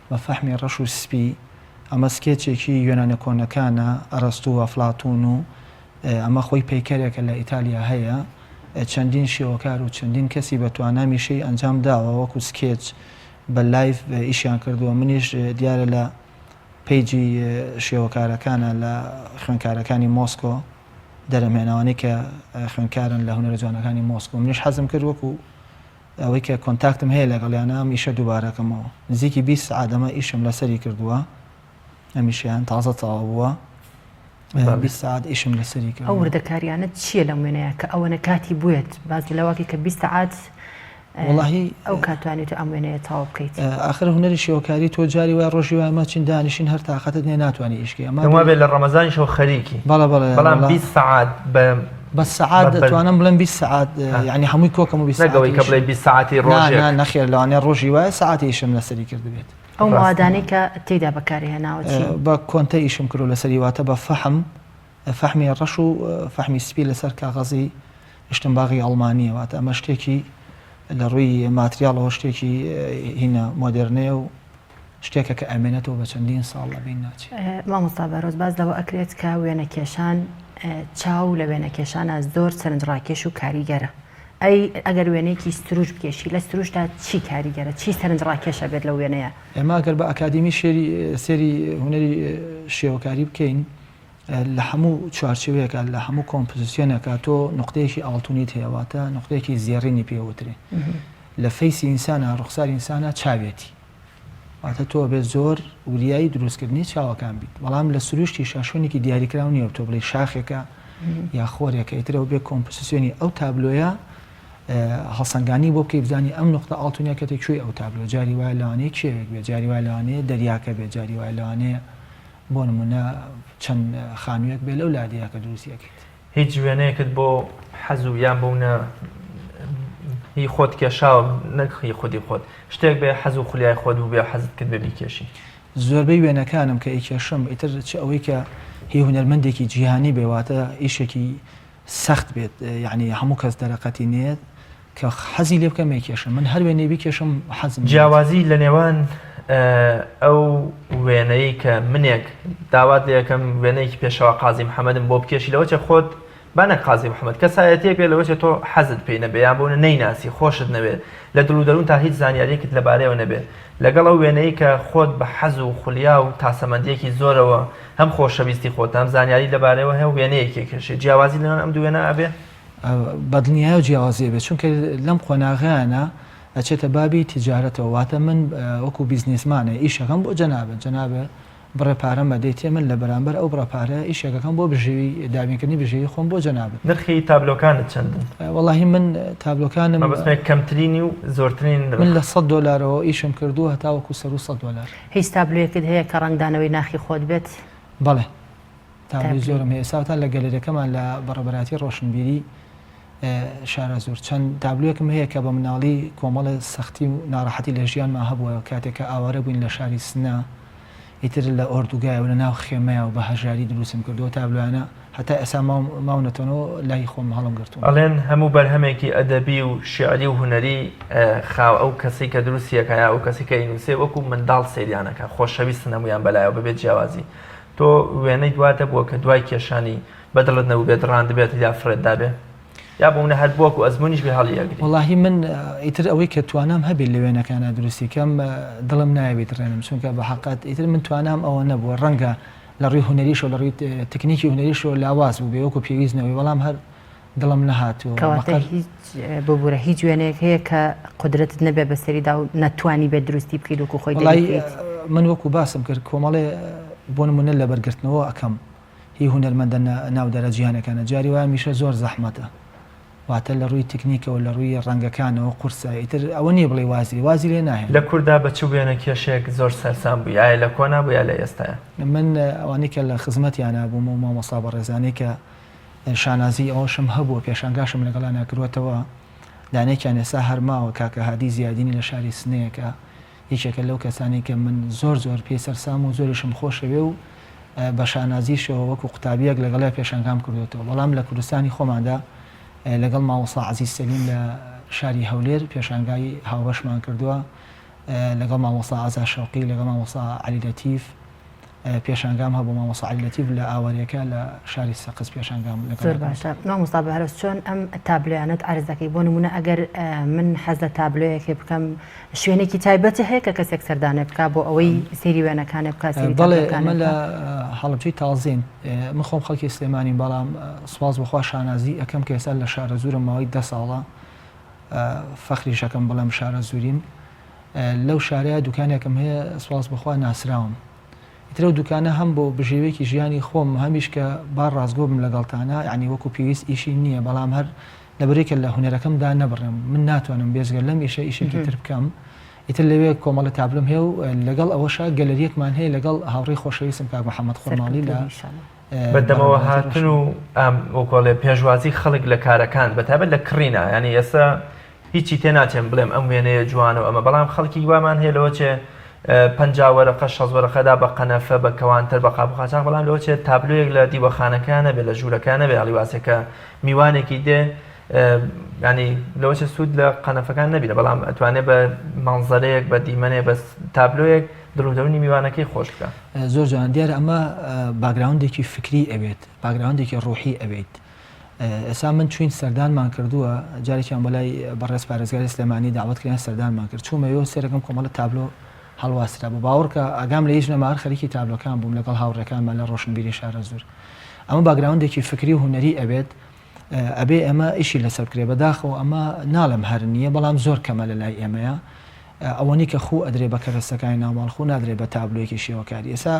Speaker 20: بە فەحمی ڕەش و سپی ئەمە سکێچێکی یۆنانە کۆنەکانە ئەرەستوو و ئەفلاتون و ئەمە خۆی پەیکەرێکە لە ئیتالیا هەیە، چەندین شێوەکار و چەندین کەسی بە توانا میشەی ئەنجام داوە وەکو سکێچ. بە live ئیشیان کردووە منیش دیارە لە page ی شێوەکارەکانە لە خوێنکارەکانی مۆسکۆ دەرمهێناوانەی کە خوێنکارن لە هونەرە جوانەکانی مۆسکۆ منیش حەزم کرد وەکو ئەوەی کە contact م هەیە لەگەڵیانە ئەم ئیشە دووبارەکەمەوە نزیکی 20 سەعات ئەمە ئیشم لەسەری کردووە ئەمیشیان تازە تەواو بووە 20 سەعات ئیشم لەسەری
Speaker 1: ئەو
Speaker 20: کردووە.
Speaker 1: وردەکاریانە چییە لەم وێنەیە کە ئەوەنە کاتی بوێت باس لەوەکەی کە 20 سەعات
Speaker 20: وەڵاهی
Speaker 1: ئەو کات توانیوتە ئەم وێنەیە تەواو بکەیت؟
Speaker 20: ئاخر هونەری شێوەکاری تۆ جاری وایە ڕۆژی وایە مە چین دانیشین هەر تاقەتت نیە ناتوانی ئیش کەی ئەما
Speaker 2: پێم وابێ لە ڕەمەزانیشەوە خەریکی
Speaker 20: بەڵێ بەڵێ
Speaker 2: بەڵام
Speaker 20: وەڵا
Speaker 2: 20 سەعات بە
Speaker 20: بە سەعات
Speaker 2: بە بەر
Speaker 20: دەتوانم بڵێم 20 سەعات یعنی هەمووی کۆکەم و 20
Speaker 2: نەک ئەوەی
Speaker 20: سەعاتی
Speaker 2: کە
Speaker 20: ئیشم
Speaker 2: بڵێی 20 سەعاتی
Speaker 20: نا
Speaker 2: ڕۆژێک
Speaker 20: نا نەخێر لەوانەیە ڕۆژی وایە سەعاتی ئیشم لەسەری کردبێت.
Speaker 1: ئەو
Speaker 2: ڕاستە.
Speaker 1: مەوادانەی کە تێیدا بەکاری هێناوە چین؟
Speaker 20: بە کۆنتە ئیشم کردوە لەسەری واتە بە فەحم فەحمی ڕەش و فەحمی سپی لەسەر کاغەزی ئشتنباغی ئەڵمانییە، واتە ئەمە شتێکی لە ڕووی ماتریاڵەوە شتێکی هینە مۆدێرنەیە و شتێکە کە ئەمێنێتەوە بە چەندین ساڵ لەبین ناچێت.
Speaker 1: مامۆستا بەهرۆز باس لەوە ئەکرێت کە وێنەکێشان چاو لە وێنەکێشانا زۆر سەرنجڕاکێش و کاریگەرە، ئەی ئەگەر وێنەیەکی سروشت بکێشی لە سروشتا چی کاریگەرە چی سەرنجڕاکێش ئەبێت لەو وێنەیە؟
Speaker 20: ئێمە ئەگەر بە ئەکادیمی شێری سێری هونەری شێوەکاری بکەین لە هەموو چوارچێوەیەکا لە هەموو کۆمپۆزیسیۆنێکا تۆ نوقتەیەکی ئاڵتونیت هەیە واتە نوقتەیەکی زێڕینی پێ وترێ لە face ی ئینسانا ڕوخساری ئینسانا چاوێتی واتە تۆ بێت زۆر وریایی دروستکردنی چاوەکان بیت بەڵام لە سروشتی شاشۆنێکی دیاریکراو نییە تۆ بڵێ شاخێکە یا خۆرێکە ئیترەوە بێ کۆمپۆزیسیۆنی ئەو تابلۆیە هەڵسەنگانی بۆ بکەی بزانی ئەم نقطە ئاڵتونیەکەتە کوێی ئەو تابلۆ جاری وایە لەوانەیە کێوێک بێ جاری وایە لەوانەیە دەریاکە بێ جاری وایە لەوانەیە بۆ نموونە چەند خانوویەک بێ لەو لادێیە کە دروستی ئەکەیت.
Speaker 2: هیچ وێنەیەکت بۆ حەز و یان بوونە هی خۆت کێشاوە نەک هی خودی خۆت شتێک بێ حەز و خولیای خۆت بووبێ و حەزت کرد بێ بیکێشی؟
Speaker 20: زۆربەی وێنەکانم کە ئەیکێشم ئیتر چ ئەوەی کە هی هونەرمەندێکی جیهانی بێ واتە ئیشێکی سەخت بێت یەعنی هەموو کەس دەرەقەتی نەیەت کە حەزی لێ بکەم ئەیکێشم من هەر وێنەی بیکێشم حەزم لێیەتی.
Speaker 2: جیاوازی لە نێوان ئەو وێنەی کە منێک داوات لێ ئەکەم وێنەیەکی پێشەوا قازی محەمەدم بۆ بکێشی لەوە چێ خۆت با نەک قازی محەمەد کەسایەتیەک بێ لەوە چێ تۆ حەزت پێی نەبێ یان بۆ نەیناسی خۆشت نەوێ لە دڵ و دەروونتا هیچ زانیاریەکت لەبارەیەوە نەبێ لەگەڵ ئەو وێنەی کە خۆت بە حەز و خولیا و تاسەمەندیەکی زۆرەوە هەم خۆشەویستی خۆتە هەم زانیاری لەبارەیەوە هەیە و وێنەیەکی ئەکێشی جیاوازی لەنێوان ئەم دوو وێنە ئەبێ؟
Speaker 20: بەدڵنیایەوە جیاوازی ئەبێت چونکە لەم قۆناغەیانە ئەچێتە بابی تیجارەتەوە واتە من وەکو بیزنیسمانێ ئیشەکەم بۆ جەنابت جەنابت بڕێ پارەم ئەدەیتێ من لە بەرامبەر ئەو بڕە پارەیە ئیشێکەکەم بۆ بژێوی دابینکردنی بژێوی خۆم بۆ جەنابت.
Speaker 2: نرخی تابلۆکانت چەندن؟
Speaker 20: وەڵاهی من تابلۆکانم.
Speaker 2: مەبەستمە کەمترینی و زۆرترین نرخ.
Speaker 20: من لە سەت دۆلارەوە ئیشم کردووە هەتاوەکو سەروو سەت دۆلار.
Speaker 1: هیچ تابلۆیەکت هەیە کە ڕەنگدانەوەی ناخی خۆت بێت؟
Speaker 20: بەڵێ تابلۆی زۆرم هەیە ئێستا لە گەلەریەکەمان لە بەڕێوەبەرایەتی ڕۆشنبیری شارەزوور چەند تابلۆیەکم هەیە کە بە مناڵی کۆمەڵێ سەختی و ناڕەحەتی لە ژیانما هەبووە کاتێک کە ئاوارە بووین لە شاری سنە ئیتر لە ئۆردوگایە و لە ناو خێمەیە و بە هەژاری دروستم کردووە تابلۆیانە هەتا ئێستا ماونەتەوە لای خۆم هەڵم گرتوون.
Speaker 2: ئەڵێن هەموو بەرهەمێکی ئەدەبی و شیعری و هونەری خاو ئەو کەسەی کە دروستی ئەکا یا ئەو کەسەی کە ئەینووسێ وەکوو منداڵ سەیریان ئەکا خۆشەویستن هەموویان بەلایەوە بەبێ جیاوازی تۆ وێنەی دوات هەبووە کە دوای کێشانی بە دڵت نەبووبێت ڕاندبێت یا فڕێت دابێ یا بۆ منە هەر بۆک و ئەزموونیش بێ هەڵی ئەگری؟
Speaker 20: وەڵاهی من ئیتر ئەوەی کە توانام هەبێت لە وێنەکانا دروستی کەم دڵم نایە بیدڕێنم چونکە بە حەقەت ئیتر من توانام ئەوە نەبووە ڕەنگە لە ڕووی هونەریشەوە لە ڕووی تکنیکی هونەریشەوە لاواز بووبێ وەکو پێویست نەبووی بەڵام هەر دڵم نەهاتووە
Speaker 1: کەواتە هیچ ببورە هیچ وێنەیەک هەیە کە قودرەتت نەبێ بەسەریدا و نەتوانی بێت دروستی بکەیت وەکو خۆی
Speaker 20: وەڵی
Speaker 1: دەریکەیت؟
Speaker 20: من وەکو باسم کرد کۆمەڵێ بۆ نمونە لەبەرگرتنەوە ئەکەم هی هونەرمەندە ناودارە جیهانەکانە جاری وایە میشە زۆر زەحمەتە واتە لە ڕووی تکنیکەوە لە ڕووی ڕەنگەکانەوە قورسە ئیتر ئەوە نییە بڵێی وازی لێ وازی لێ ناهێنم.
Speaker 2: لە کوردا بە چ وێنە کێشێک زۆر سەرسام بووی ئایا لە کۆنا بوو یا لە ئێستایا؟
Speaker 20: من ئەوانەی کە لە خزمەتیانا بووم و مامۆستا بەڕێزانەی کە شانازیی ئەوەشم هەبووە پێشانگاشم لەگەڵیانا کردووەتەوە دانەیەکیان ئێستا هەر ماوە کاکە هادی زیادینی لە شاری سنەیە کە یەکێکە لەو کەسانەی کە من زۆر زۆر پێی سەرسام و زۆریشم خۆشەوێ و بە شانازیشەوە وەکو قوتابییەک لەگەڵیا پێشانگام کردووەتەوە بەڵام لە کوردستانی خۆماندا لەگەڵ مامۆستا عەزیز سەلیم لە شاری هەولێر پێشانگای هاوبەشمان کردووە لەگەڵ مامۆستا ئازا شەوقی لەگەڵ مامۆستا عەلی لەتیف. پێشانگام هەبوو مامۆستا عەلی لەتیف لە ئاوەرێکە لە شاری سەقز پێشانگام لەگەڵ
Speaker 1: زۆر باشە مامۆستا بەهرۆز چۆن ئەم تابلۆیانەت عەرز دەکەی بۆ نمونە ئەگەر من حەز لە تابلۆیەکێ بکەم شوێنێکی تایبەتی هەیە کە کەسێک سەردانێ بکا بۆ ئەوەی سەیری وێنەکانێ بکا سەیری
Speaker 20: بەڵێ
Speaker 1: تابلۆکانێ
Speaker 20: ئەمە لە
Speaker 1: بکا؟
Speaker 20: هەڵەبجەی تازین من خۆم خەڵکی سلێمانیم بەڵام سوپاس بۆخوا شانازی ئەکەم کە ئێستا لە شارەزوورم ماوەی دە ساڵە فەخریش ئەکەم بڵێم شارەزووریم لەو شارەیا دوکانێکم هەیە سوپاس بۆخوا ناسراوم ئیتر ئەو دوکانە هەم بۆ بژێوێکی ژیانی خۆم هەمیش کە با ڕاستگۆ بم لەگەڵتانا یانی وەکو پێویست ئیشی نییە بەڵام هەر لەبەرەی کە لە هونەرەکەم دانەبڕێم من ناتوانم بێجگە لەم ئیشە ئیشێکی تر بکەم ئیتر لەوێ کۆمەڵە تابلۆم هەیە و لەگەڵ ئەوەشا گەلەریەکمان هەیە لەگەڵ هاوڕێی خۆشەویستم کاک محەمەد خورماڵی لە
Speaker 2: بە دەمەوە هاتن و وەکۆڵێ پێشوازی خەڵک لە کارەکان بە تایبەت لە کڕینا یانی ئێستا هیچی تێناچێم بڵێم ئەم وێنەیە جوانە و ئەمە بەڵام خەڵکی وامان هەیە لەوە چێ 50 وەرەقە 60 وەرەقەدا بە قەنەفە بە کەوانتەر بە قاپ و قاچاخ بەڵام لەوە چێ تابلۆیەک لە دیوەخانەکە نەبێ لە ژوورەکە نەبێ هەڵیواسێکە میوانێکی دێ ینی لەوە چێ سوود لە قەنەفەکان نەبینە بەڵام ئەتوانێ بە مەنزەرەیەک بە دیمەنێ بە تابلۆیەک دڵ و دەروونی میوانەکەی خۆش بکا.
Speaker 20: زۆر جوانە دیارە ئەمە باکگراوندێکی فکری ئەوێت باکگراوندێکی ڕوحی ئەوێت ئێستا من چوین سەردانمان کردووە جارێکیان بۆ لای بەڕێز پارێزگاری سلێمانی داوەت کریان سەردانمان کرد چوومەوێ و سێرەکەم کۆمەڵە تابلۆ هەڵواسرا بوو باوەڕکە ئاگام لە هیچ نەما هەر خەریکی تابلۆکان بووم لەگەڵ هاوڕێکانمان لە ڕۆشنبیری شارەزوور ئەمە باکگراوندێکی فکری و هونەری ئەوێت ئەبێ ئێمە ئیشی لەسەر بکرێ بەداخەوە ئەمە ناڵێم هەر نییە بەڵام زۆر کەمە لە لای ئێمەیە ئەوەنی کە خوو ئەدرێ بە کەرەستەکانی ناوماڵ خوو نادرێ بە تابلۆیەکی شێوەکاری ئێستا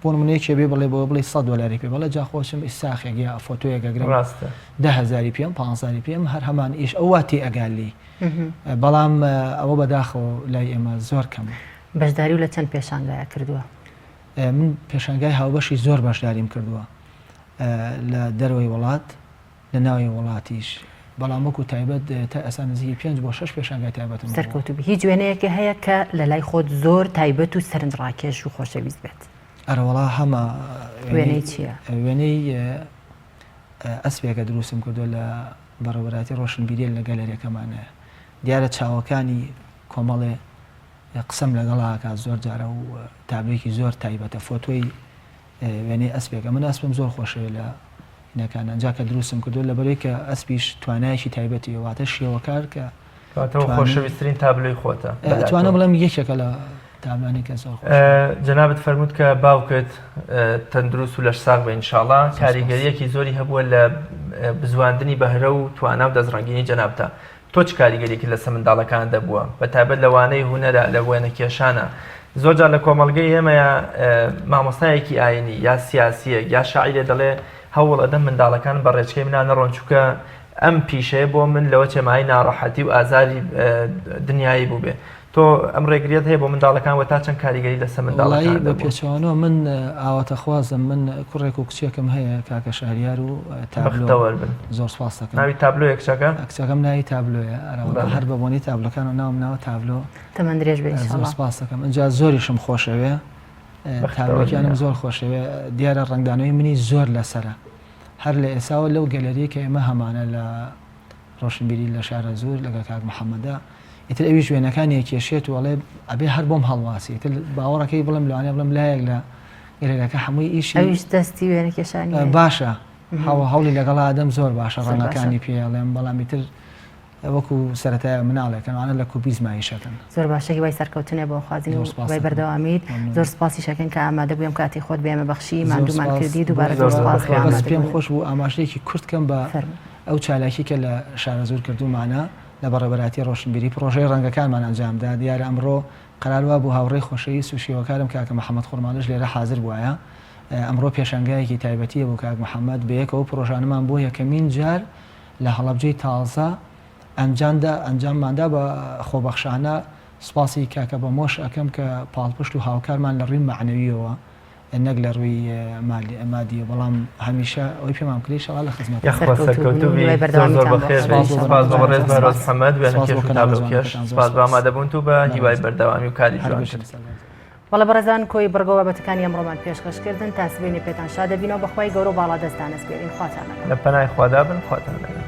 Speaker 20: بۆ نمونە یەکێ بێ بڵێ بۆ بڵێ سەد دۆلاری پێ بەڵێ جا خۆشم ئیساخێک یا فۆتۆیەک ئەگرم
Speaker 2: ڕاستە
Speaker 20: دە هەزاری پێم پانزاری پێم هەر هەمان ئیش ئەو وا تێ ئەگا لێی بەڵام ئەوە بەداخەوە لای ئێمە زۆر کەمە.
Speaker 1: بەشداری و لە چەند پێشانگایە کردووە؟
Speaker 20: من پێشانگای هاوبەشی زۆر بەشداریم کردووە لە دەرەوەی وڵات لە ناوی وڵاتیش، بەڵام وەکو تایبەت تا ئێستا نزیکی پێنج بۆ شەش پێشانگای تایبەتم هەبووە.
Speaker 1: سەرکەوتوو بی. هیچ وێنەیەکە هەیە کە لە لای خۆت زۆر تایبەت و سەرنجڕاکێش و خۆشەویست بێت؟
Speaker 20: ئەرەوەڵا هەمە.
Speaker 1: وێنەی چییە؟
Speaker 20: وێنەی ئەسپێکە دروستم کردووە لە بەڕێوەبەرایەتی ڕۆشنبیریە لە گەلەریەکەمانایە. دیارە چاوەکانی کۆمەڵێ قسەم لەگەڵا ئەکات زۆر جارە و تابلۆیەکی زۆر تایبەتە فۆتۆی وێنەی ئەسپێکە من ئەسپم زۆر خۆشەوێ لە هینەکانە جا کە دروستم کردو لەبەرەی کە ئەسپیش توانایەکی تایبەتی واتە شێوەکار کە
Speaker 2: کاتەوە خۆشەویستترین تابلۆی خۆتە
Speaker 20: توانە بڵێم یەکێکە لە تابلانی کە زۆر
Speaker 2: جەنابت فەرمووت کە باوکت تەندروست و لەش ساغ بە ئینشاڵا کاریگەریەکی زۆری هەبووە لە بزواندنی بەهرە و توانا و دەستڕەنگینی جەنابتە تۆ چ کاریگەریەکت لەسەر منداڵەکانت هەبووە بەتایبەت لە وانەی هونەرە لە وێنەکێشانە زۆر جار لە کۆمەڵگەی ئێمەیە مامۆستایەکی ئاینی یا سیاسیەک یا شاعیرێ دەڵێ هەوڵ ئەدەم منداڵەکان بە ڕێچکەی منا نەڕۆن چونکە ئەم پیشەیە بۆ من لەوە چێ مایەی ناڕەحەتی و ئازاری دنیایی بووبێ تۆ ئەم ڕێگریەت هەیە بۆ منداڵەکان و تا چەند کاریگەری لەسەر منداڵەکان
Speaker 20: وەڵایی بە
Speaker 2: دەبوو؟
Speaker 20: پێچەوانەوە من ئاواتەخوازم من کوڕێک و کچێکم هەیە کاکە شەهریار و تابلۆ
Speaker 2: بەختەوەر بن.
Speaker 20: زۆر سوپاس دەکەم.
Speaker 2: ناوی تابلۆیە کچەکە؟
Speaker 20: کچەکەم ناوی تابلۆیە ئەرەوەڵا
Speaker 2: بەڵێ.
Speaker 20: هەر بە بۆنەی تابلۆکانەوە ناوم ناوە تابلۆ.
Speaker 1: تەمەن درێژ بێ
Speaker 20: زۆر
Speaker 1: ئینشاڵڵا.
Speaker 20: سوپاس دەکەم ئینجا زۆریشم خۆشەوێ
Speaker 2: بەختەوەر
Speaker 20: تابلۆکیانم
Speaker 2: بن.
Speaker 20: زۆر خۆشەوێ دیارە ڕەنگدانەوەی منی زۆر لەسەرە هەر لە ئێساوە لەو گەلەریەی کە ئێمە هەمانە لە ڕۆشنبیری لە شارەزوور لەگەڵ کاک محەمەدا ئیتر ئەویش وێنەکانی ئەکێشێت و ئەڵێ ئەبێ هەر بۆم هەڵواسی ئیتر باوەڕەکەی بڵێم لەوانەیە بڵێم لایەک لە گەلەریەکە هەمووی ئیشی
Speaker 1: ئەویش دەستی وێنەکێشانی هەیە.
Speaker 20: باشە هەوڵی لەگەڵ ئادەم زۆر باشە
Speaker 1: زۆر باشە.
Speaker 20: ڕەنگەکانی پێ ئەڵێم بەڵام ئیتر وەکو سەرەتایە مناڵێکن ئەوانە لە کوبیزما ئیشەکەن.
Speaker 1: زۆر باشە هیوای سەرکەوتنێ بۆ خوازین و
Speaker 20: زۆر سپاس
Speaker 1: هیوای
Speaker 20: دەکەم.
Speaker 1: بەردەوامیت
Speaker 20: مەمنونم.
Speaker 1: زۆر سپاسیش ئەکەین کە ئامادە بووی ئەم کاتی خۆت بە ئێمە بەخشی
Speaker 20: زۆر
Speaker 1: ماندوومان
Speaker 20: سپاس
Speaker 1: کردی
Speaker 20: بۆ
Speaker 1: دووبارە زۆر
Speaker 20: زۆر
Speaker 1: سپاس بۆ
Speaker 20: بەخێر بەس پێم
Speaker 1: ئامادەبوونت.
Speaker 20: خۆش بوو ئاماژەیەکی کورت کەم بە
Speaker 1: فەرموو.
Speaker 20: ئەو چالاکی کە لە شارەزوور کردوومانە لە بەڕێوەبەرایەتی ڕۆشنبیری پڕۆژەی ڕەنگەکانمان ئەنجام دا، دیارە ئەمڕۆ قەرار وابوو هاوڕێی خۆشەویست و شێوەکارم کاکە محەمەد خورماڵیش لێرە حازر بوایە، ئەمڕۆ پێشانگایەکی تایبەتی هەبوو کاک محەمەد بەیەکەوە ئەو پڕۆژانەمان بۆ یەکەمین جار لە هەڵەبجەی تازە ئەنجامدا ئەنجامماندا بە خۆبەخشانە، سوپاسی کاکە بەمۆش ئەکەم کە پاڵپشت و هاوکارمان لە ڕووی مەعنەویەوە نەک لە ڕووی مادیەوە بەڵام هەمیشە ئەوەی پێمان بکرێ ئیشەڵا لە خزمەتتان.
Speaker 2: یاخوا سەرکەوتوو بی زۆر زۆر بەخێر بێی سوپاس بۆ بەڕێز بەهرۆز محەمەد وێنەکێش و تابلۆکێش سوپاس بۆ ئامادەبوونت و بە هیوای بەردەوامی و کاری جوانتر.
Speaker 1: بەڵێ بەڕێزان کۆی بڕگە و بابەتەکانی ئەمڕۆمان پێشکەش کردن تا سبەینێ پێتان شاد دەبینەوە بەخوای گەورە و باڵادەستتان ئەسپێرین خواتان لەگەڵ.
Speaker 2: لە پەنای خوادا بن خواتان لەگەڵ.